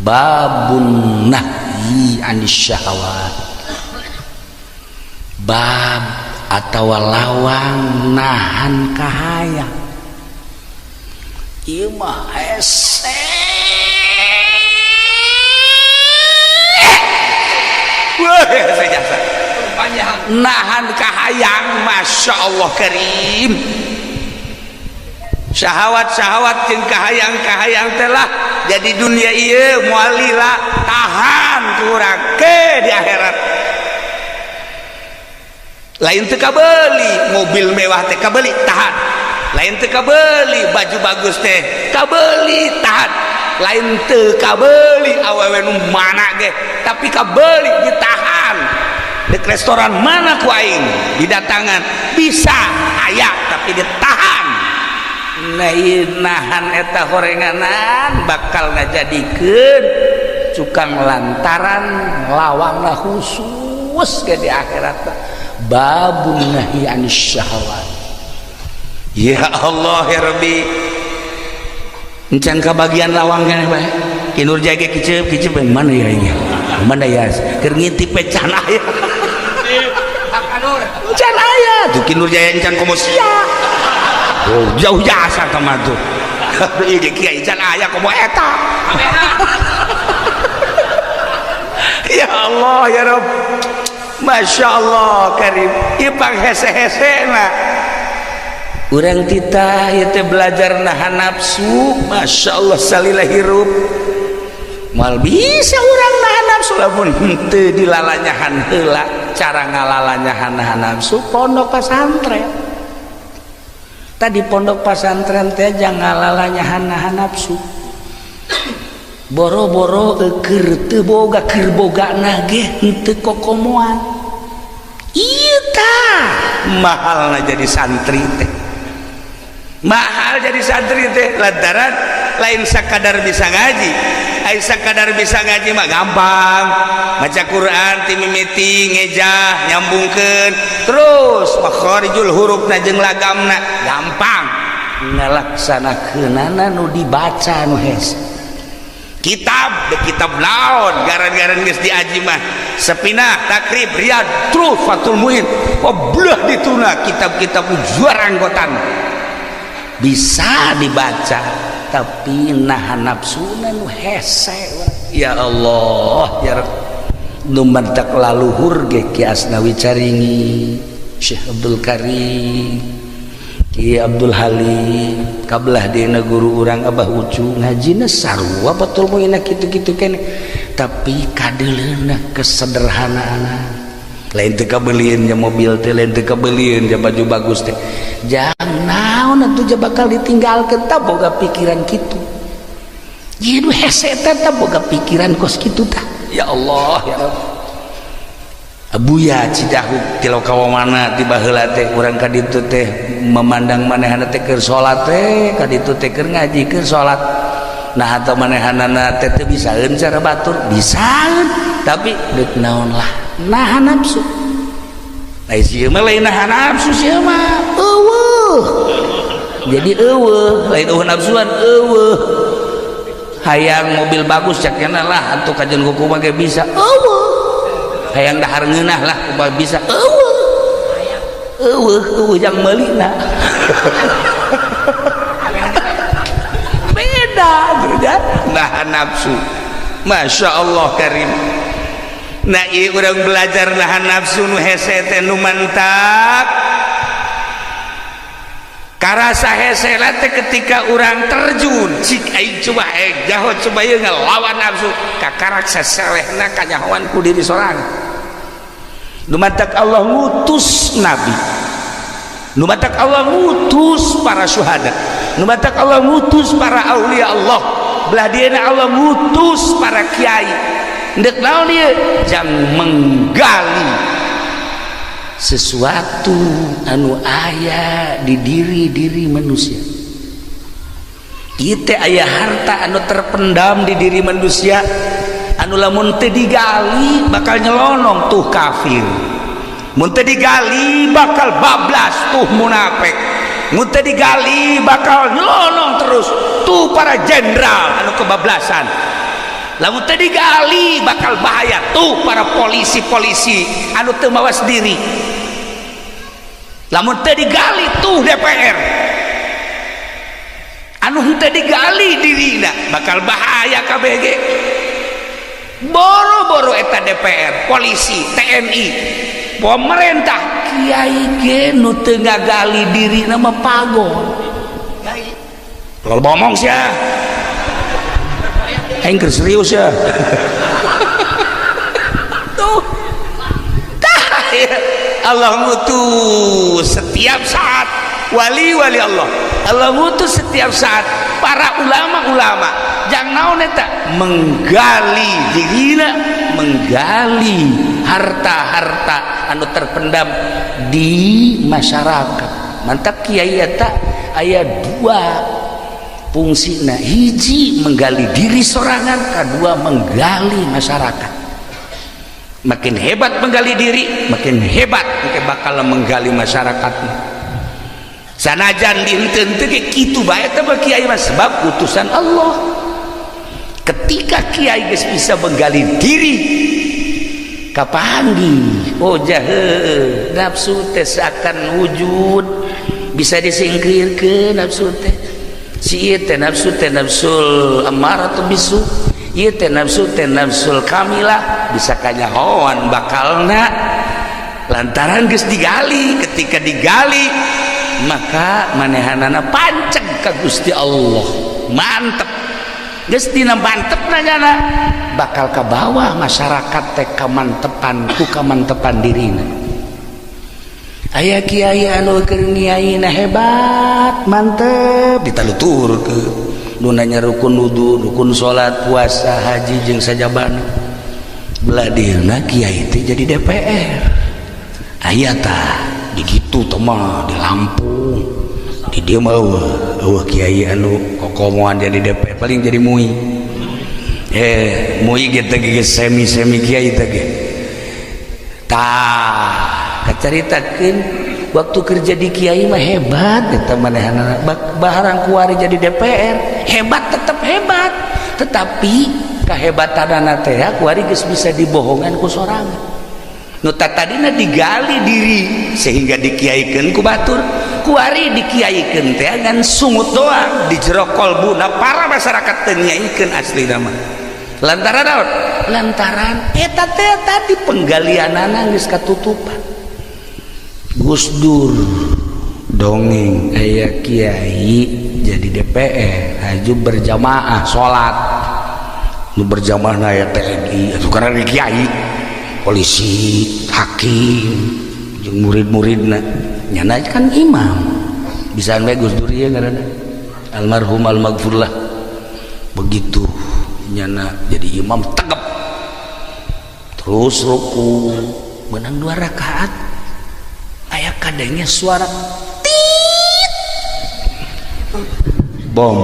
babun nahyi anis syahwat, bab atau lawang nahan kahayang. Ieu mah hese. Wah, hese jasa. Nahan kahayang, Masya Allah karim. Syahwat-syahwat jeung kahayang-kahayang telah jadi dunia ieu moal lila, tahan kurang ke di akhirat. Lain teu kabeli mobil mewah teh kabeli tahan, lain teu kabeli baju bagus teh kabeli tahan, lain teu kabeli awewe nu mana ge tapi kabeli ditahan. Di restoran mana ku aing didatangan bisa aya tapi ditahan. Nah, nahan eta horenganan bakal ngajadikeun cukang lantaran lawangna khusus ke di akhirat babun nahi anis syahwat. Ya Allah ya Rabbi, encan kabagian lawang keneh bae Ki Nur Jaya kiceup kiceup mana ya ini mana ya keur ngintip we can aya can aya tuh Ki Nur Jaya encan komo sia. Oh, jauh jasa ka mah tuh. Ieu ge kiai can aya komo eta. Ya Allah ya Rabb. Masya Allah karim. Ieu panghese-hese mah. Urang titah ieu teh belajar nahan nafsu, Masya Allah salila hirup. Moal bisa urang nahan nafsu lamun henteu dilalanyahan heula cara ngalalanyahan nahan nafsu pondok pasantren. Tadi pondok pasantren teh jangan ngalalanyahan nahan nafsu. Boro-boro keur teu boga keur bogana ge henteu kokomoan. Ieu tah mahalna jadi santri teh. Mahal jadi santri teh lantaran lain sakadar bisa ngaji. Ai sakadar bisa ngaji mah gampang. Baca Quran ti mimiti ngejah nyambungkeun terus makharijul hurufna jeung lagamna gampang. Ngalaksanakeunana nu dibaca nu hese. Kitab de kitab naon garan-garan geus diaji mah Sepinah, Takrib, Riyad, terus Fathul Muin, oblah dituna kitab-kitab juara anggotan bisa dibaca tapi nahan nafsuna nu hese. Ya Allah ya Rabb, nu mantak laluhur ge Ki Asnawi Caringi, Syekh Abdul Karim, Ki Abdul Halim, kabelah dina guru urang Abah Ucu ngajina sarua Fathul Muin kitu-kitu keneh tapi kadeuleuna kesederhanaan. Lain teu kabelieun nya mobil teh, lain teu kabelieun nya baju bagus teh, jangan naon atuh ja bakal ditinggalkeun tah boga pikiran kitu. Ieu nu hese teh tah boga pikiran kos kitu tah. Ya Allah ya Rabb. Abuya Cidahu tilau kawamana ti baheula teh urang ka ditu teh memandang manehna teh keur salat teh ka ditu teh keur ngaji keur salat. Nah atau manehanana teh teu bisaeun cara batur bisaeun tapi deuk naon lah nahan nafsu. Lain sieun mah lain nahan nafsu sieun mah eueuh. Jadi eueuh lain eueuh nafsuan eueuh. Hayang mobil bagus cak nya lah atuh kajeun kuku mah ge bisa eueuh. Hayang dahar ngeunah lah kumaha bisa eueuh. Eueuh eueuh jang meulina. Beda beda nahan nafsu. Masya Allah karim. Nah ieu urang belajar nahan nafsu nu hese teh nu mantap. Karasa hesena teh ketika urang terjun, cik aing coba aing jaho, coba ieu ngelawan nafsu, kakarak saselehna kanyahoan ku diri sorangan. Nu matak Allah ngutus nabi, nu matak Allah ngutus para syuhada, nu matak Allah ngutus para aulia Allah, belah dieuna Allah ngutus para kiai. Ndek naon ieu? Jang menggali sesuatu anu aya di diri-diri manusia. Ieu teh aya harta anu terpendam di diri manusia, anu lamun teu digali bakal nyelonong tuh kafir, mun teu digali bakal bablas tuh munafik, mun teu digali bakal nyelonong terus tuh para jenderal anu kebablasan, lamun teu digali bakal bahaya tuh para polisi-polisi anu teu mawas diri, lamun teu digali tuh DPR anu teu digali dirina bakal bahaya KBG. Boro-boro eta DPR, polisi, TNI, pemerintah, kiai ge nu teu ngagali dirina mah pagon. Kalau ngomong sia, aing keur serius ya. Tuh tah ya. Allah ngutus setiap saat wali-wali Allah, Allah ngutus setiap saat para ulama-ulama. Jangan naon eta? Menggali dirina, menggali harta-harta anu terpendam di masyarakat. Mantap kiai eta aya dua fungsina: hiji menggali diri sorangan, kedua menggali masyarakat. Makin hebat menggali diri, makin hebat makin bakal menggali masyarakat. Sanajan dihenteu ge kitu bae teh kiai mah, sebab utusan Allah. Ketika kiai geus bisa menggali diri, kapanggih, oh jahe nafsu teh seakan wujud bisa disingkirkeun. Nafsu teh si ieu teh nafsu teh nafsul amaratu bisu, ieu teh nafsu teh nafsul kamilah, bisa kanyahoan bakalna lantaran geus digali. Ketika digali maka manehanana panceg ka Gusti Allah, mantep. Geus dina mantep nanyana bakal ke bawah masyarakat teh kamantepan ku kamantepan dirina. Aya kiai anu keur ngiaina hebat, mantep, ditalutur ke nu nanya rukun wudu, rukun salat, puasa, haji jeung sajabana. Belah dieuna kiai teh jadi DPR. Aya tah di kitu teh mah di Lampung. Di dieu mah eueuh, eueuh kiai anu kokomoan jadi DPR, paling jadi MUI. Eh, MUI ge teh geus semi-semi kiai teh ge. Tah, kacaritakeun waktu kerja di kiai mah hebat eta manehanana, baharang kuari jadi DPR hebat, tetap hebat, tetapi kehebatanana teh kuari geus bisa dibohongan ku sorangan. Nu tadina digali diri sehingga dikiaikeun ku batur, kuari dikiaikeun teh ngan sungut doang di jero kolbuna. Para masyarakat teu nyaikeun asli nama. Lantaran naon? Lantaran eta teh tadi penggalianana geus katutupan. Gus Dur dongeng, aya kiai jadi DPR haju berjamaah salat, nu berjamaah aya TNI atuh karena kiai, polisi, hakim jeung murid-muridna. Nyana kan imam bisa bae. Gus Dur ieu ngaranna, almarhum almaghfurlah. Begitu nyana jadi imam tegep terus ruku menang dua rakaat, aya kadangnya suara tit bom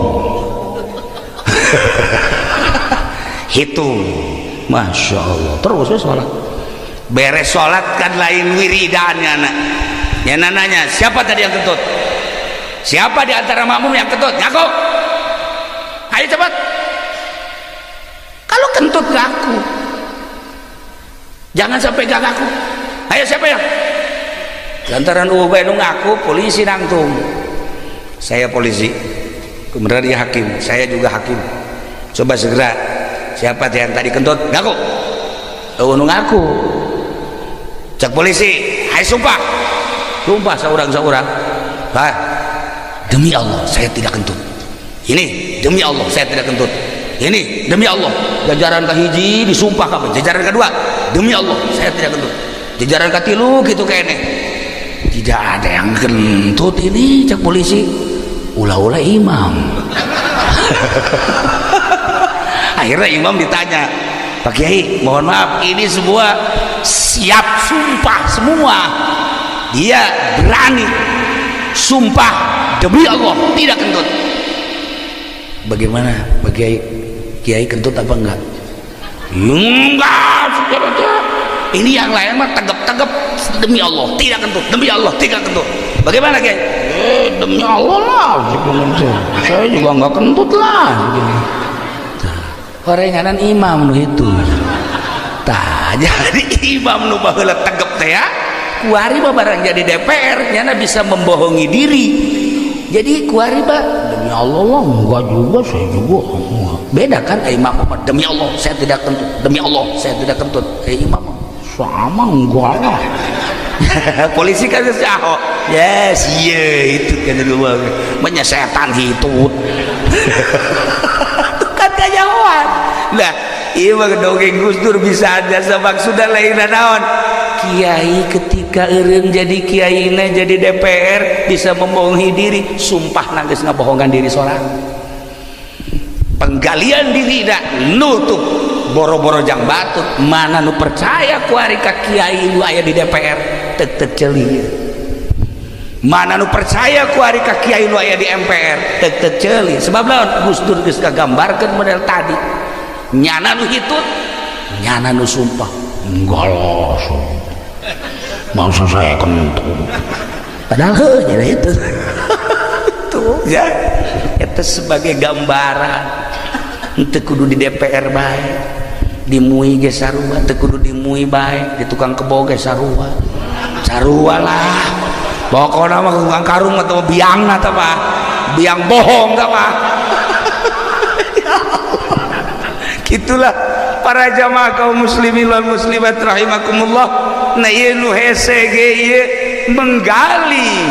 hitung. Masya Allah, terus ya sholat. Beres sholat kan lain wiridannya anak nyana nanya, "Siapa tadi yang kentut? Siapa di antara makmum yang kentut? Ngaku, ayo cepat." Kalau kentut ngaku, jangan sampai gak ngaku. Ayo, siapa yang lantaran ubay nu ngaku? Polisi nangtung, "Saya polisi." Kemudian dia hakim, "Saya juga hakim. Coba segera, siapa yang tadi kentut? Ngaku." Oh, nu ngaku. Cek polisi, "Hai, sumpah, sumpah seorang seorang." Hah, Demi Allah saya tidak kentut. Ini demi Allah saya tidak kentut. Ini demi Allah. Jajaran kahiji disumpah kabeh. Jajaran kedua, demi Allah saya tidak kentut. Jajaran katilu gitu kayaknya. Tidak ada yang kentut ini, cek polisi. Ulah-ulah imam. Akhirnya imam ditanya, Pak Kiai, mohon maaf, ini semua siap sumpah semua. Dia berani sumpah demi Allah tidak kentut. Bagaimana Pak Kiai? Kiai kentut apa enggak? Enggak. Ini yang lain mah tegap-tegap, demi Allah tidak kentut, demi Allah tidak kentut. Bagaimana Kiai? Demi Allah lah, saya juga enggak kentut lah. Horenganan imam nu itu. Tah, jadi imam nu baheula tegep teh ya. Kuari mah barang jadi DPR nyana bisa membohongi diri. Jadi kuari mah demi Allah lah enggak juga, saya juga enggak. Beda kan imam mah demi Allah saya tidak kentut, demi Allah saya tidak kentut. Imam mah sama enggak lah. Polisi kan oh, yes, iya itu kan dulu banyak setan hitut. Kan kajauhan. Nah, iya mah dongeng Gus Dur bisa aja maksudna lain naon. Kiai ketika eureun jadi kiaina jadi DPR bisa membohongi diri, sumpah nangis ngabohongan diri sorang. Penggalian diri dah nutup boro-boro jang batut, mana nu percaya kuari ka kiai nu aya di DPR tek tek ceuli. Mana nu percaya kuari ka kiai nu aya di MPR tek tek ceuli. Sebab lawan Gus Dur geus kagambarkeun model tadi. Nyana nu hitut, nyana nu sumpah. Enggak lah, masa saya kentut. Padahal heuh jadi itu. Tuh ya. Itu sebagai gambaran. Henteu kudu di DPR bae. Di MUI ge sarua, teu kudu di MUI bae, di tukang kebo ge sarua. Sarua lah. Pokokna mah tukang karung atau biang atau apa? Biang bohong tah mah. Itulah para jamaah kaum muslimin wal muslimat rahimakumullah. Nah ieu nu hese ge ieu menggali.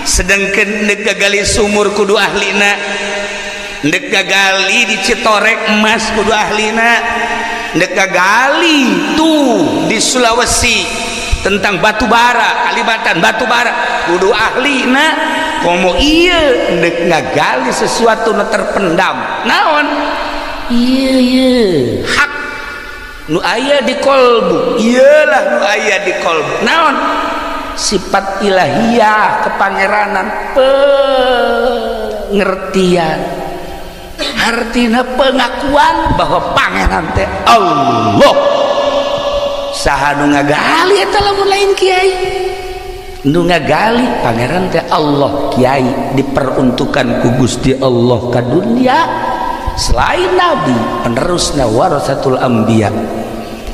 Sedangkan ndek gali sumur kudu ahlina, ndek gali di Citorek emas kudu ahlina, ndek gali tuh di Sulawesi tentang batu bara, Kalimantan batu bara kudu ahlina. Komo ieu ndek ngagali sesuatu nu terpendam naon iya iya hak nu aya di kolbu, iyalah nu aya di kolbu naon sifat ilahiyah kepangeranan pengertian artinya pengakuan bahwa pangeran teh Allah. Saha nu ngagali eta lamun lain kiai nu ngagali pangeran teh Allah. Kiai diperuntukkan ku Gusti Allah ka dunia selain nabi penerusna warasatul anbiya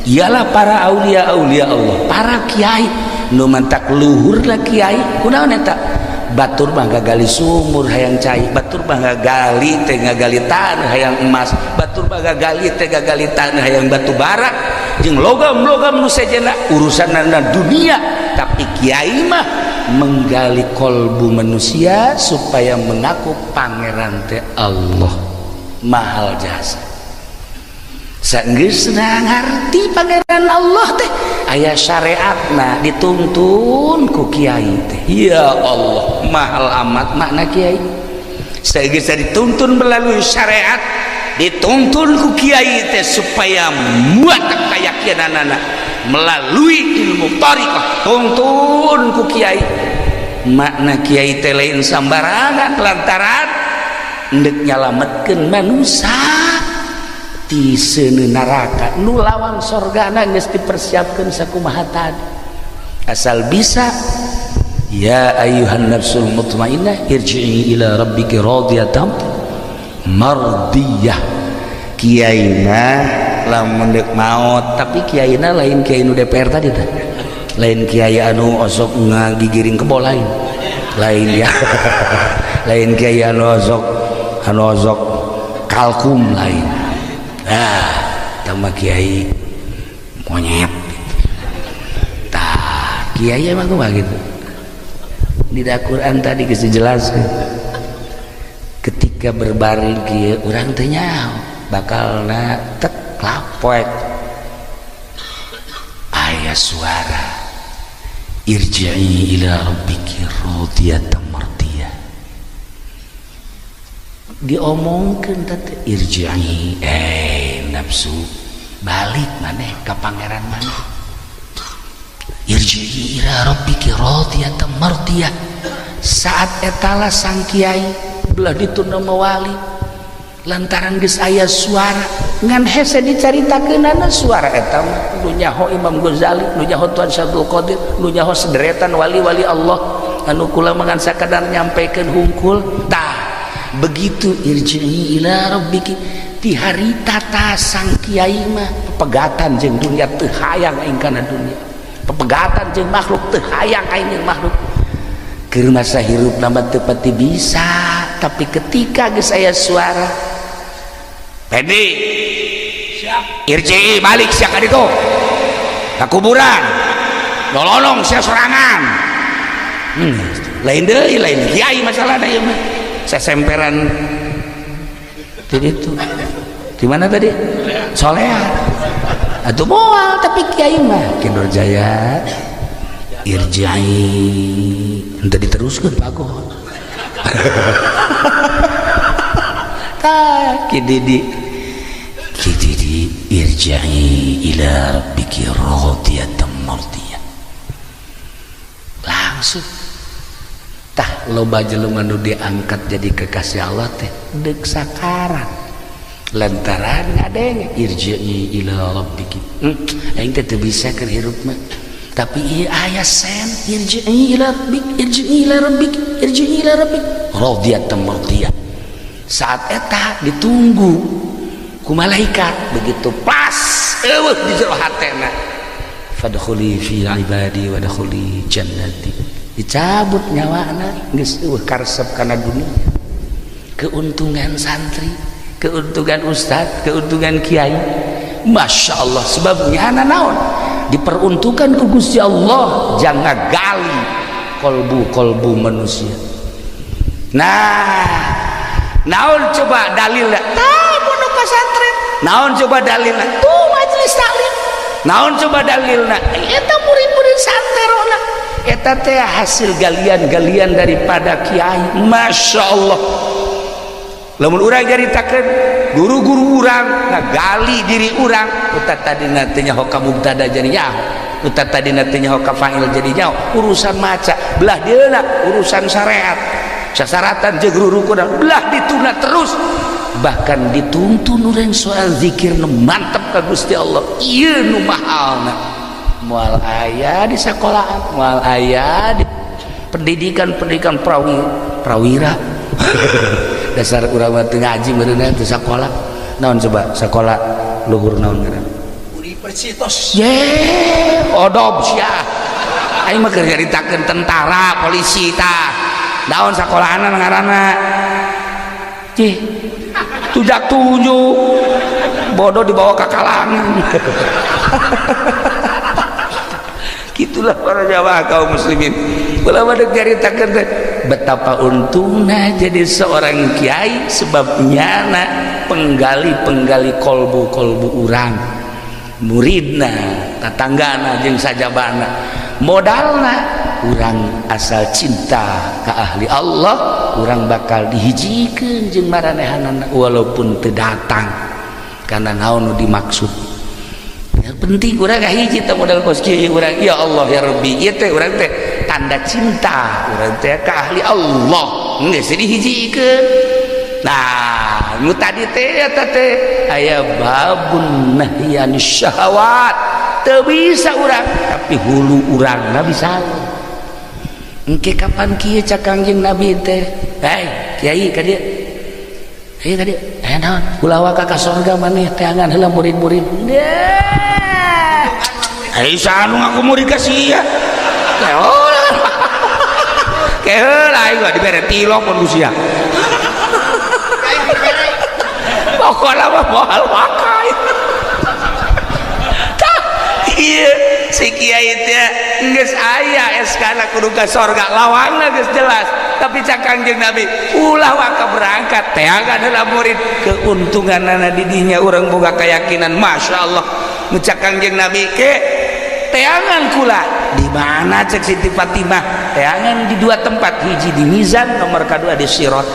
ialah para aulia aulia Allah, para kiai nu mantak luhur lah kiai kunaon eta batur mah ngagali sumur hayang cai, batur mah ngagali teh ngagali tanah hayang emas, batur mah ngagali teh ngagali tanah hayang batu bara jeung logam-logam nu sejenna urusanna dunia. Tapi kiai mah menggali kolbu manusia supaya mengaku pangeran teh Allah. Mahal jasa sanggeusna ngarti pangeran Allah teh aya syariatna dituntun ku kiai teh. Ya Allah, mahal amat makna kiai. Sanggeusna dituntun melalui syariat, dituntun ku kiai teh supaya muat keyakinanana melalui ilmu thariqah, tuntun ku kiai. Makna kiai teh lain sambarangan lantaran ndek nyalametkeun manusia ti seuneu neraka nu lawang sorgana geus dipersiapkeun sakumaha tadi. Asal bisa ya ayyuhan nafsul mutmainnah irji'i ila rabbiki radiyatan mardiyah. Kiaina lamun deuk maot, tapi kiaina lain kiai nu DPR tadi teh, lain kiai anu osok ngagigiring kebo, lain lain ya, lain kiai anu osok kalkum, lain. Nah, tambah kiai monyet. Tah, kiai emang kumaha gitu. Di Quran tadi geus dijelaskeun. Ketika berbaring kieu urang teu nyaho bakalna tek lapoek aya suara irji'i ila rabbiki radiyatan mardiyah, diomongkeun teh irji'i, eh nafsu, balik maneh ka pangeran maneh, irji'i ila rabbiki radiyatan mardiyah. Saat etala sang kiai belah ditunda mawali lantaran geus aya suara ngan hese dicaritakeunana suara eta mah nu nyaho Imam Ghazali, nu nyaho Tuan Syabdul Qadir, nu nyaho sederetan wali-wali Allah anu kula mangan sakadar nyampaikan hungkul. Tah, begitu irji'i ila rabbiki ti harita ta sang kiai mah pepegatan jeung dunia, teu hayang aing kana dunia, pepegatan jeung makhluk, teu hayang aing jeung makhluk. Keur masa hirup nama teu pati bisa, tapi ketika geus aya suara Pendi Siap. Irji'i, balik sia ka ditu ka kuburan, nololong sia sorangan. Lain deui, lain kiai masalahna ieu mah, sesemperan di ditu. Di mana tadi soleha atuh moal, tapi kiai mah Ki Nurjaya irji'i, henteu diteruskeun pagon. Tah, Ki Didi, Ki Didi, irji'i ila rabbiki radiyatan mardiyah, langsung. Tah, loba jelema nu diangkat jadi kekasih Allah teh deuk sakarat lantaran ngadenge irji'i ila rabbiki. Aing teh teu bisa keur hirup mah, tapi ieu aya sen irji'i ila rabbik, irji'i ila rabbik, irji'i ila rabbik radiyatan mardiyah. Saat eta ditunggu ku malaikat, begitu pas eueuh di jero hatena, fadkhuli fi ibadi wadkhuli jannati, dicabut nyawana, geus eueuh karesep kana dunia. Keuntungan santri, keuntungan ustad, keuntungan kiai, Masya Allah, sebabnya anak naon diperuntukkan ku Gusti Allah jangan gali kolbu-kolbu manusia. Nah, naon coba dalilnya? Tah, pondok pesantren. Naon coba dalilnya? Tuh majelis taklim. Naon coba dalilna? Eta murid-murid santerona, eta teh hasil galian-galian daripada kiai. Masya Allah, lamun urang nyaritakeun guru-guru urang ngagali diri urang, uta tadi teu nyaho ka mubtada jadi nyaho, uta tadi teu nyaho ka fa'il jadi nyaho, urusan maca belah dieuna, urusan syariat sasaratan jeung rurukunan belah dituna terus, bahkan dituntun urang soal zikir nu mantep ka Gusti Allah. Ieu nu mahalna moal aya di sekolahan, moal aya di pendidikan-pendidikan prawira. Dasar urang mah teu ngaji meureunna, teu sakola. Naon coba sakola luhur naon ngaranna? Universitas. Ye, odob sia. Aing mah keur nyaritakeun tentara, polisi tah. Naon sakolahana ngaranna? Cih. Tujak tujuh. Bodoh dibawa ke kalangan. Gitulah para jamaah kaum muslimin. Ulama dek nyaritakeun teh betapa untungnya jadi seorang kiai, sebab nyana penggali-penggali kolbu-kolbu urang, muridna, tatanggana jeung sajabana. Modalna urang asal cinta ka ahli Allah, urang bakal dihijikeun jeung maranehanana walaupun teu datang karena naon nu dimaksud. Yang penting urang kahiji teh modal kos kieu urang, ya Allah ya Rabbi, ieu teh urang teh tanda cinta urang teh ka ahli Allah, geus dihijikeun. Nah, nu tadi teh eta teh aya babun nahyan syahwat, teu bisa urang tapi hulu urangna bisa. Engke kapan kieu cak Kangjeng Nabi teh, hei kiai ka dieu, hei ka dieu, eh naon ulah waka ka sorga maneh teangan heula murid-murid. Hei, sanu ngaku murid ka sia. Keheula aing mah dibere tilok pun ku sia. Pokona mah moal wakai. Tah, ieu Si kiai teh geus aya SK-na kudu ka sorga, lawangna geus jelas, tapi cak Kangjeng Nabi ulah waka berangkat teangan heula murid. Keuntunganana di dinya urang boga keyakinan, Masya Allah. Nu cak Kangjeng Nabi ke teangan kula di mana? Cek Siti Fatimah, teangan di dua tempat, hiji di mizan, nomor kedua di sirat.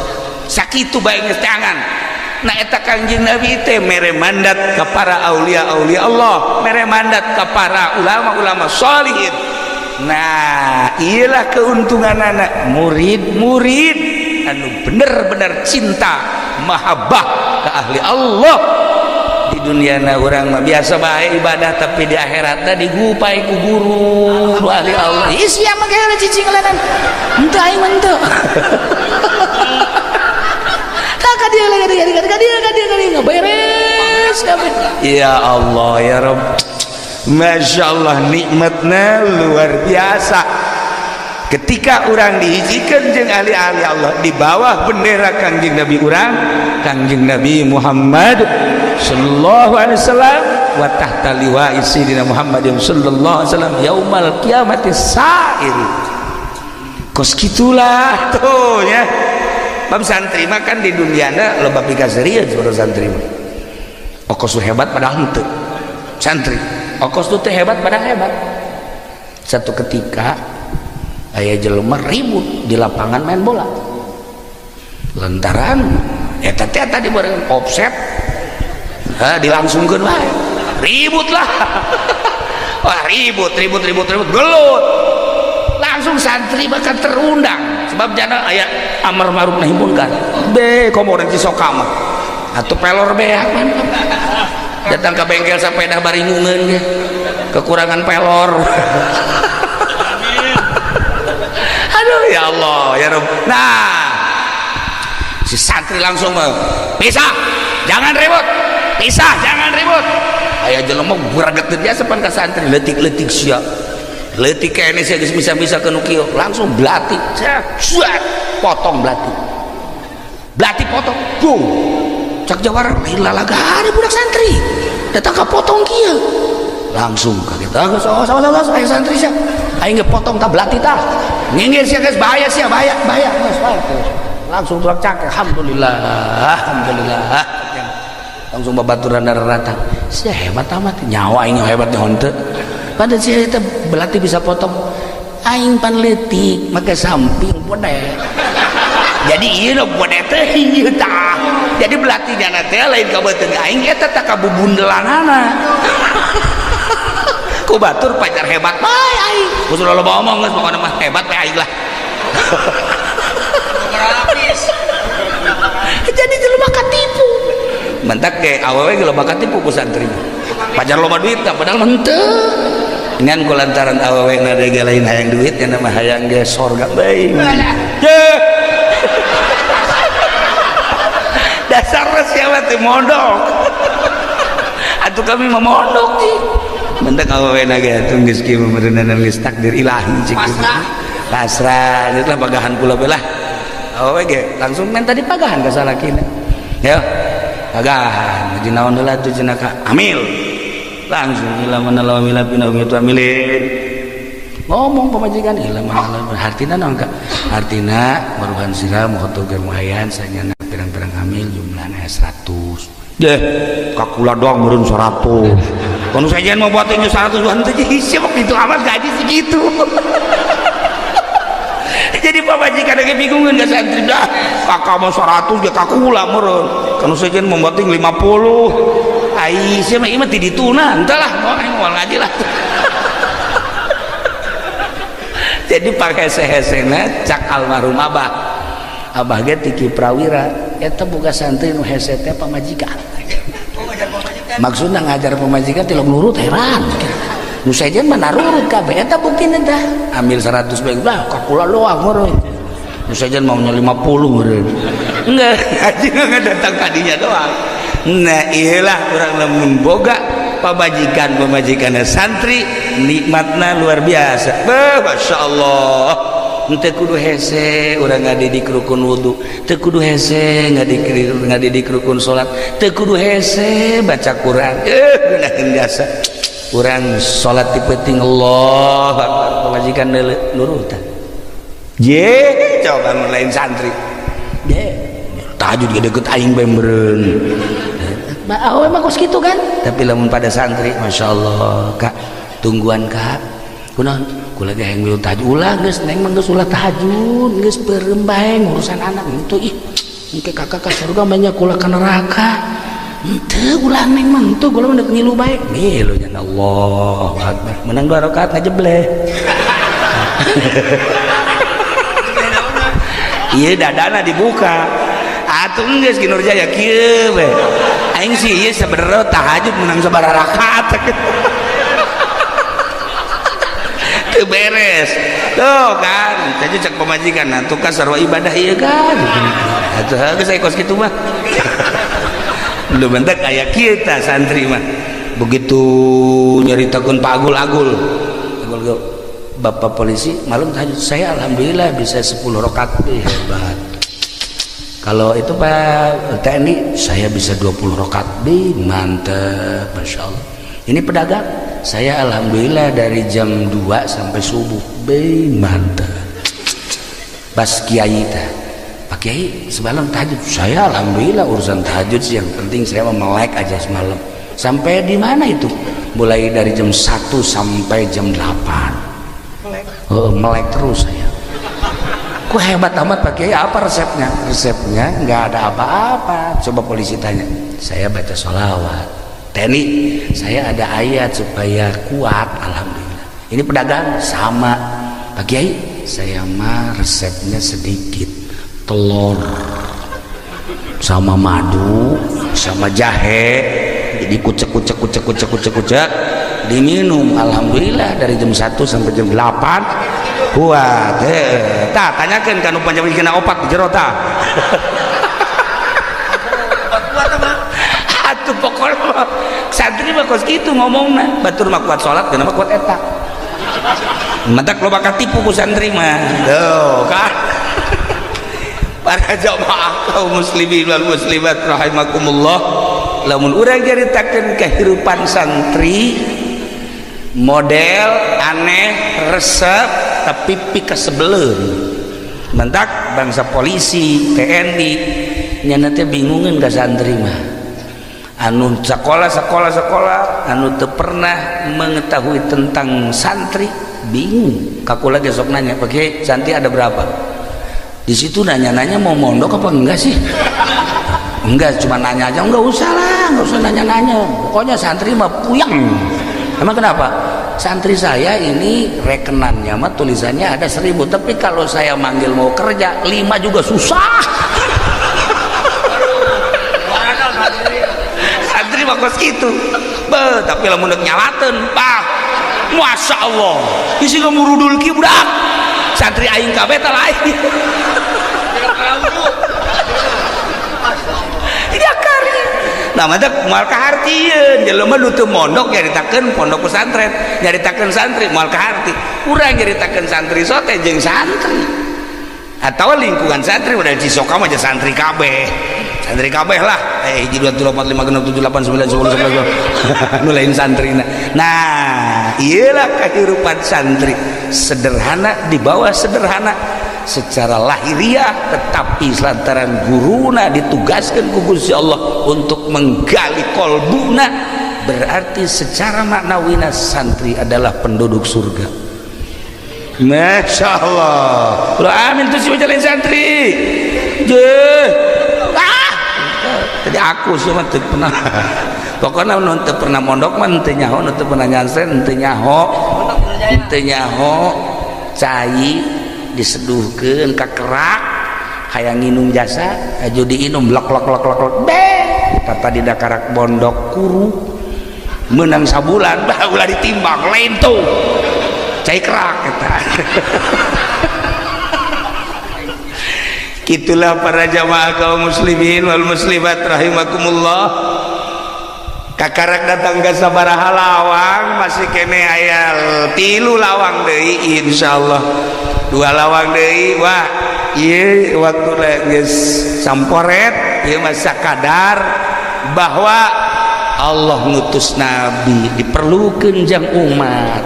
Sakitu bae geus teangan. Nah, eta Kangjeng Nabi teh mere mandat ke para aulia-aulia Allah, mere mandat ke para ulama-ulama sholihin. Nah, iyalah keuntungan anak murid-murid anu bener-bener cinta mahabbah ke ahli Allah. Di dunia na urang mah biasa bae ibadah, tapi di akhiratna digupai ku guru nu ahli Allah. Ih, sia mah geus cicing lenan. Henteu, aing mah henteu. Tah ka dieu lagi, ka dieu, ka dieu, ka dieu, ka dieu, beres kabeh. Ya Allah ya Rabb, Masya Allah, nikmatnya luar biasa ketika orang dihijikan jeung ahli-ahli Allah di bawah bendera Kangjeng Nabi urang, Kangjeng Nabi Muhammad sallallahu alaihi wasallam, wa tahta liwa'i sayyidina Muhammad sallallahu alaihi wasallam yaumal kiamati sairi. Kos gitulah tuh ya. Bab santri mah kan di duniana loba pikaserian sebagai santri mah. Okos tuh hebat padahal henteu. Santri okos tuh teh hebat padahal hebat. Satu ketika aya jelema ribut di lapangan main bola lantaran eta teh tadi bareng offset, ha, dilangsungkeun wae, ribut lah. Wah, ribut ribut ribut ribut, gelut. Langsung santri bahkan terundang sebab jana aya amar ma'ruf nahi munkar be komo urang Cisoka mah atau pelor beak datang ke bengkel sepeda baringungeun ge kekurangan pelor. Aduh, ya Allah ya Rabb. Nah, si santri langsung pisah, jangan ribut, pisah, jangan ribut. Aya jelema greget biasa pan ka santri, leutik-leutik sia, leutik kene sia, geus bisa-bisa ke nu kieu. Langsung belati suat potong, belati belati potong, boom. Cak jawara, lain lalagana budak santri datang ka potong kieu. Langsung kaget, ah, geus, oh, sama sama aya santri sia, aing ge potong tah belati tah, nginggir sia, geus bahaya sia, bahaya bahaya, geus bahaya. Langsung tulak cak, alhamdulillah, alhamdulillah. Langsung babaturan darah sia, hebat amat nyawa aing, hebat henteu pada sia eta belati bisa potong, aing pan leutik make samping bode. Jadi ieu nu bode teh ieu tah, jadi belatinya teh lain ka beuteung aing, eta tah ka bubundelanana ku batur pacar hebat bae aing. Geus loba omong, geus pokona mah hebat bae aing lah. Jadi jelema katipu mentak ge awewe ge loba katipu ku santri, pacar loba duit padahal mah henteu. Ngan ku lantaran awewe na ge lain hayang duit nya mah hayang ge sorga bae. Dasar siapa teh mondok atuh, kami mah mondok sih. Mentak awewe na ge atuh geus kieu meureunana geus takdir ilahi cik. Pasrah, pasrah geus lah, pagahan kula bae lah. Awewe ge langsung minta dipagahan ka salakina ya, pagahan ngaji naon heula tuh cenah ka amil. Langsung ila mana lawa mila pina itu amilin, ngomong pamajikan ila mana lawa hartina naon ka hartina maruhan sira mohoto ge muhayan sanyana pirang-pirang amil jumlahna 100 deh, kakula doang meureun 100. Kono sajian mau buat ini 100 henteu hisi waktu itu amat gaji segitu. Jadi pamajikan lagi bingungan ka santri dah, kakak mau 100 ge kakula meureun kono sajian mau buat 50. Ai sia mah ieu mah ti dituna henteu lah, mau aing moal ngaji lah. Jadi panghese-hesena cak almarhum abah, abah ge ti Ki Prawira eta boga santri nu hese teh pamajikan. Maksudna ngajar pamajikan tilok nurut, heran nu sejen mah narurut kabeh. Eta buktina tah ambil 100 bae lah, kakula doang meureun nu sejen maunya 50 meureun. Enggak ngaji nggak datang kadinya doang. Nah, iyalah urang lamun boga pamajikan, pamajikanna santri nikmatna luar biasa. Beuh, Masya Allah. Henteu kudu hese urang ngadidik rukun wudu, teu kudu hese ngadidik rukun salat, teu kudu hese baca Quran. Geunaheun biasa. Urang salat di peuting, Allah Akbar, pamajikan deuleu nurutan. Je, coba mun lain santri. Je, tahajud ge deket aing bae meureun. Bah, awewe mah kos kitu kan? Tapi lamun pada santri, Masya Allah, Kak, tungguan Kak. Kunaon? Kula ge hayang milu tahajud. Ulah geus, neng mah geus ulah tahajud, geus beureum bae ngurusan anak. Henteu ih. Engke kakak ka surga mah kula ka neraka. Henteu ulah neng mah henteu, kula mah deuk ngilu bae. Ngilu nya Allahu Akbar. Menang 2 rakaat ngajebleh. Ieu dadana dibuka. Atuh geus Ki Nurjaya kieu we. Aing sih ieu sebenarnya tahajud menang sabaraha rakaat. Teu beres. Tuh kan, tadi cek pamajikan, nah tuh kan sarua ibadah ieu kan. Atuh geus aya kos kitu mah. Lu bentak aya kita santri mah. Begitu nyaritakeun Pak Agul-agul. Agul Bapak polisi malam tahajud, saya alhamdulillah bisa 10 rakaat, hebat. Kalau itu Pak TNI, saya bisa 20 rakaat, mantep, Masya Allah. Ini pedagang, saya alhamdulillah dari jam 2 sampai subuh, mantep. Bas kiai teh, Pak Kiai semalam tahajud, saya alhamdulillah urusan tahajud sih yang penting saya mau melek aja semalam. Sampai di mana itu? Mulai dari jam 1 sampai jam 8. Melek. Oh, melek terus saya. Kok hebat amat Pak Kiai, apa resepnya? Resepnya nggak ada apa-apa. Coba polisi tanya, saya baca sholawat. TNI, saya ada ayat supaya kuat, alhamdulillah. Ini pedagang sama. Pak Kiai, saya mah resepnya sedikit, telur sama madu sama jahe, jadi kucek kucek kucek kucek kucek kucek diminum, alhamdulillah dari jam 1 sampai jam 8 kuat. Tah tanyakeun ka nu panjang kena opat di jero tah. Atuh pokokna santri mah kos kitu ngomongna, batur mah kuat salat, kenapa kuat eta. Mentak loba katipu ku santri mah. Tuh kan. Para jamaah kaum muslimin wal muslimat rahimakumullah, lamun urang caritakeun kehidupan santri model aneh resep tapi pikasebeleun. Mentak bangsa polisi TNI nyana teh bingungeun ka santri mah. Anu sekolah sekolah sekolah anu teu pernah mengetahui tentang santri bingung. Kakula ge sok nanya, Pak Kiai, santri ada berapa? Di situ nanya-nanya mau mondok apa enggak sih? Enggak, cuma nanya aja. Enggak usah lah, enggak usah nanya-nanya. Pokoknya santri mah puyeng. Emang kenapa? Santri saya ini rekenannya mah tulisannya ada 1000, tapi kalau saya manggil mau kerja 5 juga susah. Santri mah kos kitu. Be, tapi lamun deuk nyalateun, bah. Masya Allah. Isi ngemurudul ki budak. Santri aing kabeh tah lain. Tidak kari. Nah, mantap moal kahartieun jelema nu teu mondok nyaritakeun pondok pesantren, nyaritakeun santri moal kaharti. Urang nyaritakeun santri sote jeung santri. Atau lingkungan santri udah Cisoka mah santri kabeh. Santri kabeh lah. 1 2 3 4 5 6 7 8 9 10 11 nu lain santrina. Nah, iyalah kehidupan santri. Sederhana di bawah sederhana secara lahiriah, tetapi lantaran guruna ditugaskan ku Gusti Allah untuk menggali kolbuna, berarti secara maknawina santri adalah penduduk surga. Masya Allah. Lo amin tuh si jalan santri. Je. Ah. Tadi aku sih mah teu pernah. Pokoknya nu teu pernah mondok mah teu nyaho, nu teu pernah nyansen teu nyaho. Teu nyaho cai diseduhkeun ka kerak hayang nginum jasa aju diinum lok lok lok lok lok be tata di dakarak bondok kuru menang sabulan bah ulah ditimbang lain tuh cai kerak eta. Itulah para jamaah kaum muslimin wal muslimat rahimakumullah. Kakarak datang ke sabaraha lawang masih kene aya 3 lawang deui insyaallah, 2 lawang deui. Wah ieu waktu geus samporet ieu mah sakadar bahwa Allah ngutus nabi diperlukan jang umat.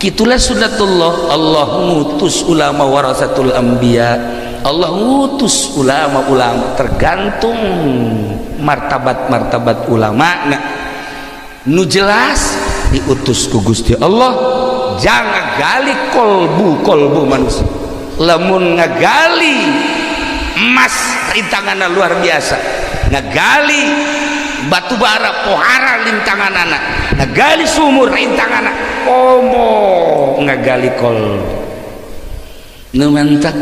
Kitulah sunatullah. Allah ngutus ulama warasatul anbiya, Allah ngutus ulama-ulama, tergantung martabat-martabat ulama. Nah, nu jelas diutus ku Gusti Allah jangan gali kolbu kolbu manusia. Lamun ngagali emas rintangan luar biasa, ngagali batu bara pohara rintanganana, ngagali sumur rintanganana, komo ngagali kol. Nu mantak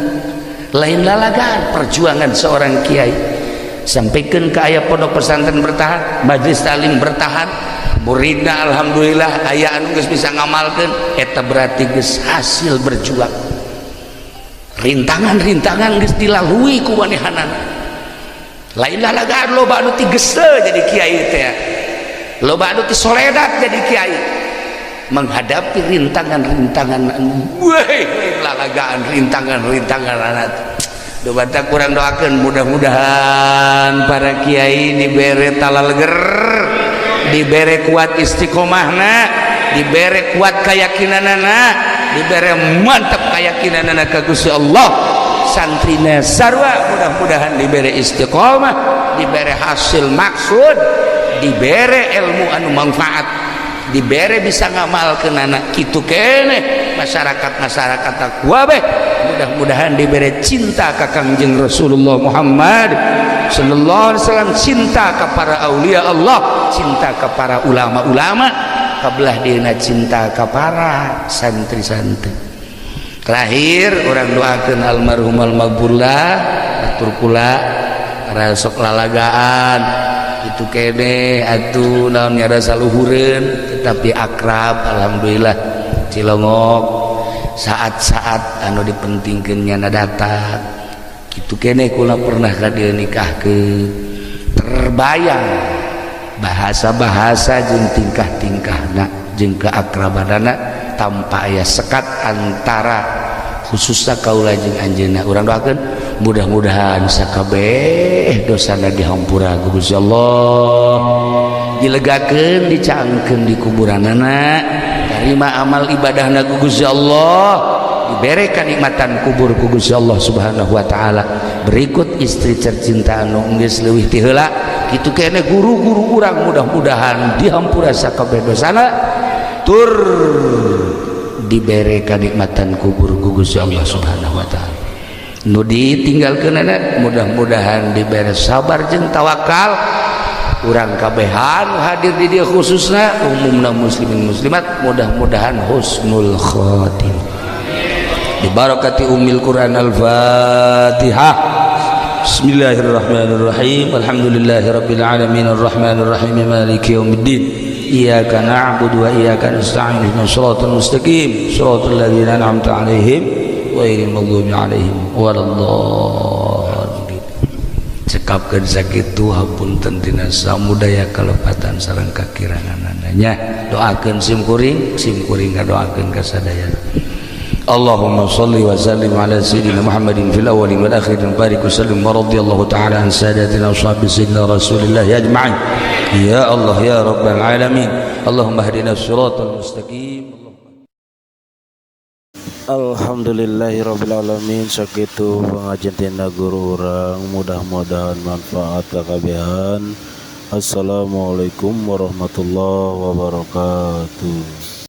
lain lalagan perjuangan seorang kiai sampaikan ke aya pondok pesantren bertahan, majelis taklim bertahan, muridna alhamdulillah aya anu geus bisa ngamalkeun, eta berarti geus hasil berjuang. Rintangan-rintangan geus dilalui ku manehanana. Lain lalagaan, loba anu ti geuseuh jadi kiai teh, loba anu ti soledat jadi kiai, menghadapi rintangan-rintangan, weh, lalagaan rintangan-rintangan anak. Doa kurang doakan mudah-mudahan para kiai dibere talaleger, dibere kuat istiqomahna, dibere kuat keyakinanana, dibere mantap keyakinanana ka Gusti Allah. Santrina sarwa mudah-mudahan dibere istiqomah, dibere hasil maksud, dibere ilmu anu manfaat, dibere bisa ngamalkeun anak. Kitu keneh masyarakat, masyarakat kabeh mudah-mudahan diberi cinta ka Kangjeng Rasulullah Muhammad sallallahu alaihi wasallam, cinta ke para aulia Allah, cinta ke para ulama-ulama, kabelah dina cinta ke para santri-santri. Terakhir urang doakan almarhum almaghfurlah, atur kula rasok lalagaan itu kene atuh naon nyada saluhureun tetapi akrab, alhamdulillah. Cilongok saat-saat anu dipentingkeun nyana datang kitu kene. Kula pernah ka dieu nikahkeun, terbayang bahasa-bahasa jeung tingkah-tingkahna jeung keakrabanana tanpa aya sekat antara khususnya kaula jeung anjeunna. Urang doakeun mudah-mudahan sakabeh dosana dihampura ku Gusti Allah, dilegakeun, dicaangkeun di kuburanana, tarima amal ibadahna ku Gusti Allah, dibere kanikmatan kubur ku Gusti Allah Subhanahu wa taala. Berikut istri tercinta anu geus leuwih ti heula kitu kene, guru-guru urang mudah-mudahan dihampura sakabeh dosana tur dibere kanikmatan kubur ku Gusti Allah Subhanahu wa taala. Nu ditinggalkeun mudah-mudahan dibere sabar jeung tawakal. Urang kabehan hadir di dieu khususna umumna muslimin muslimat mudah-mudahan husnul khatimah dibarakati ummil Quran. Al-Fatihah. Bismillahirrahmanirrahim. Alhamdulillahirabbil alamin arrahmanir rahim maliki yaumiddin. Iyyaka na'budu wa iyyaka nasta'in ihdinas siratal mustaqim siratal ladzina an'amta 'alaihim ghairil maghdubi 'alaihim waladdallin. Cekapkeun sakitu, hapunten tina samudaya kalepatan sareng kakiranganana nya. Doakeun sim kuring, sim kuring ngadoakeun ka sadayana. اللهم صل وسلم على سيدنا محمد في الأول والآخر وبارك وسلم ورضي الله تعالى عن ساداتنا أصحاب سيدنا رسول الله أجمعين. يا الله يا رب العالمين. اللهم اهدنا الصراط المستقيم. Alhamdulillahirabbil alamin. Sakitu pengajian tina guru urang, mudah-mudahan manfaat kakabehan. Assalamualaikum warahmatullahi wabarakatuh.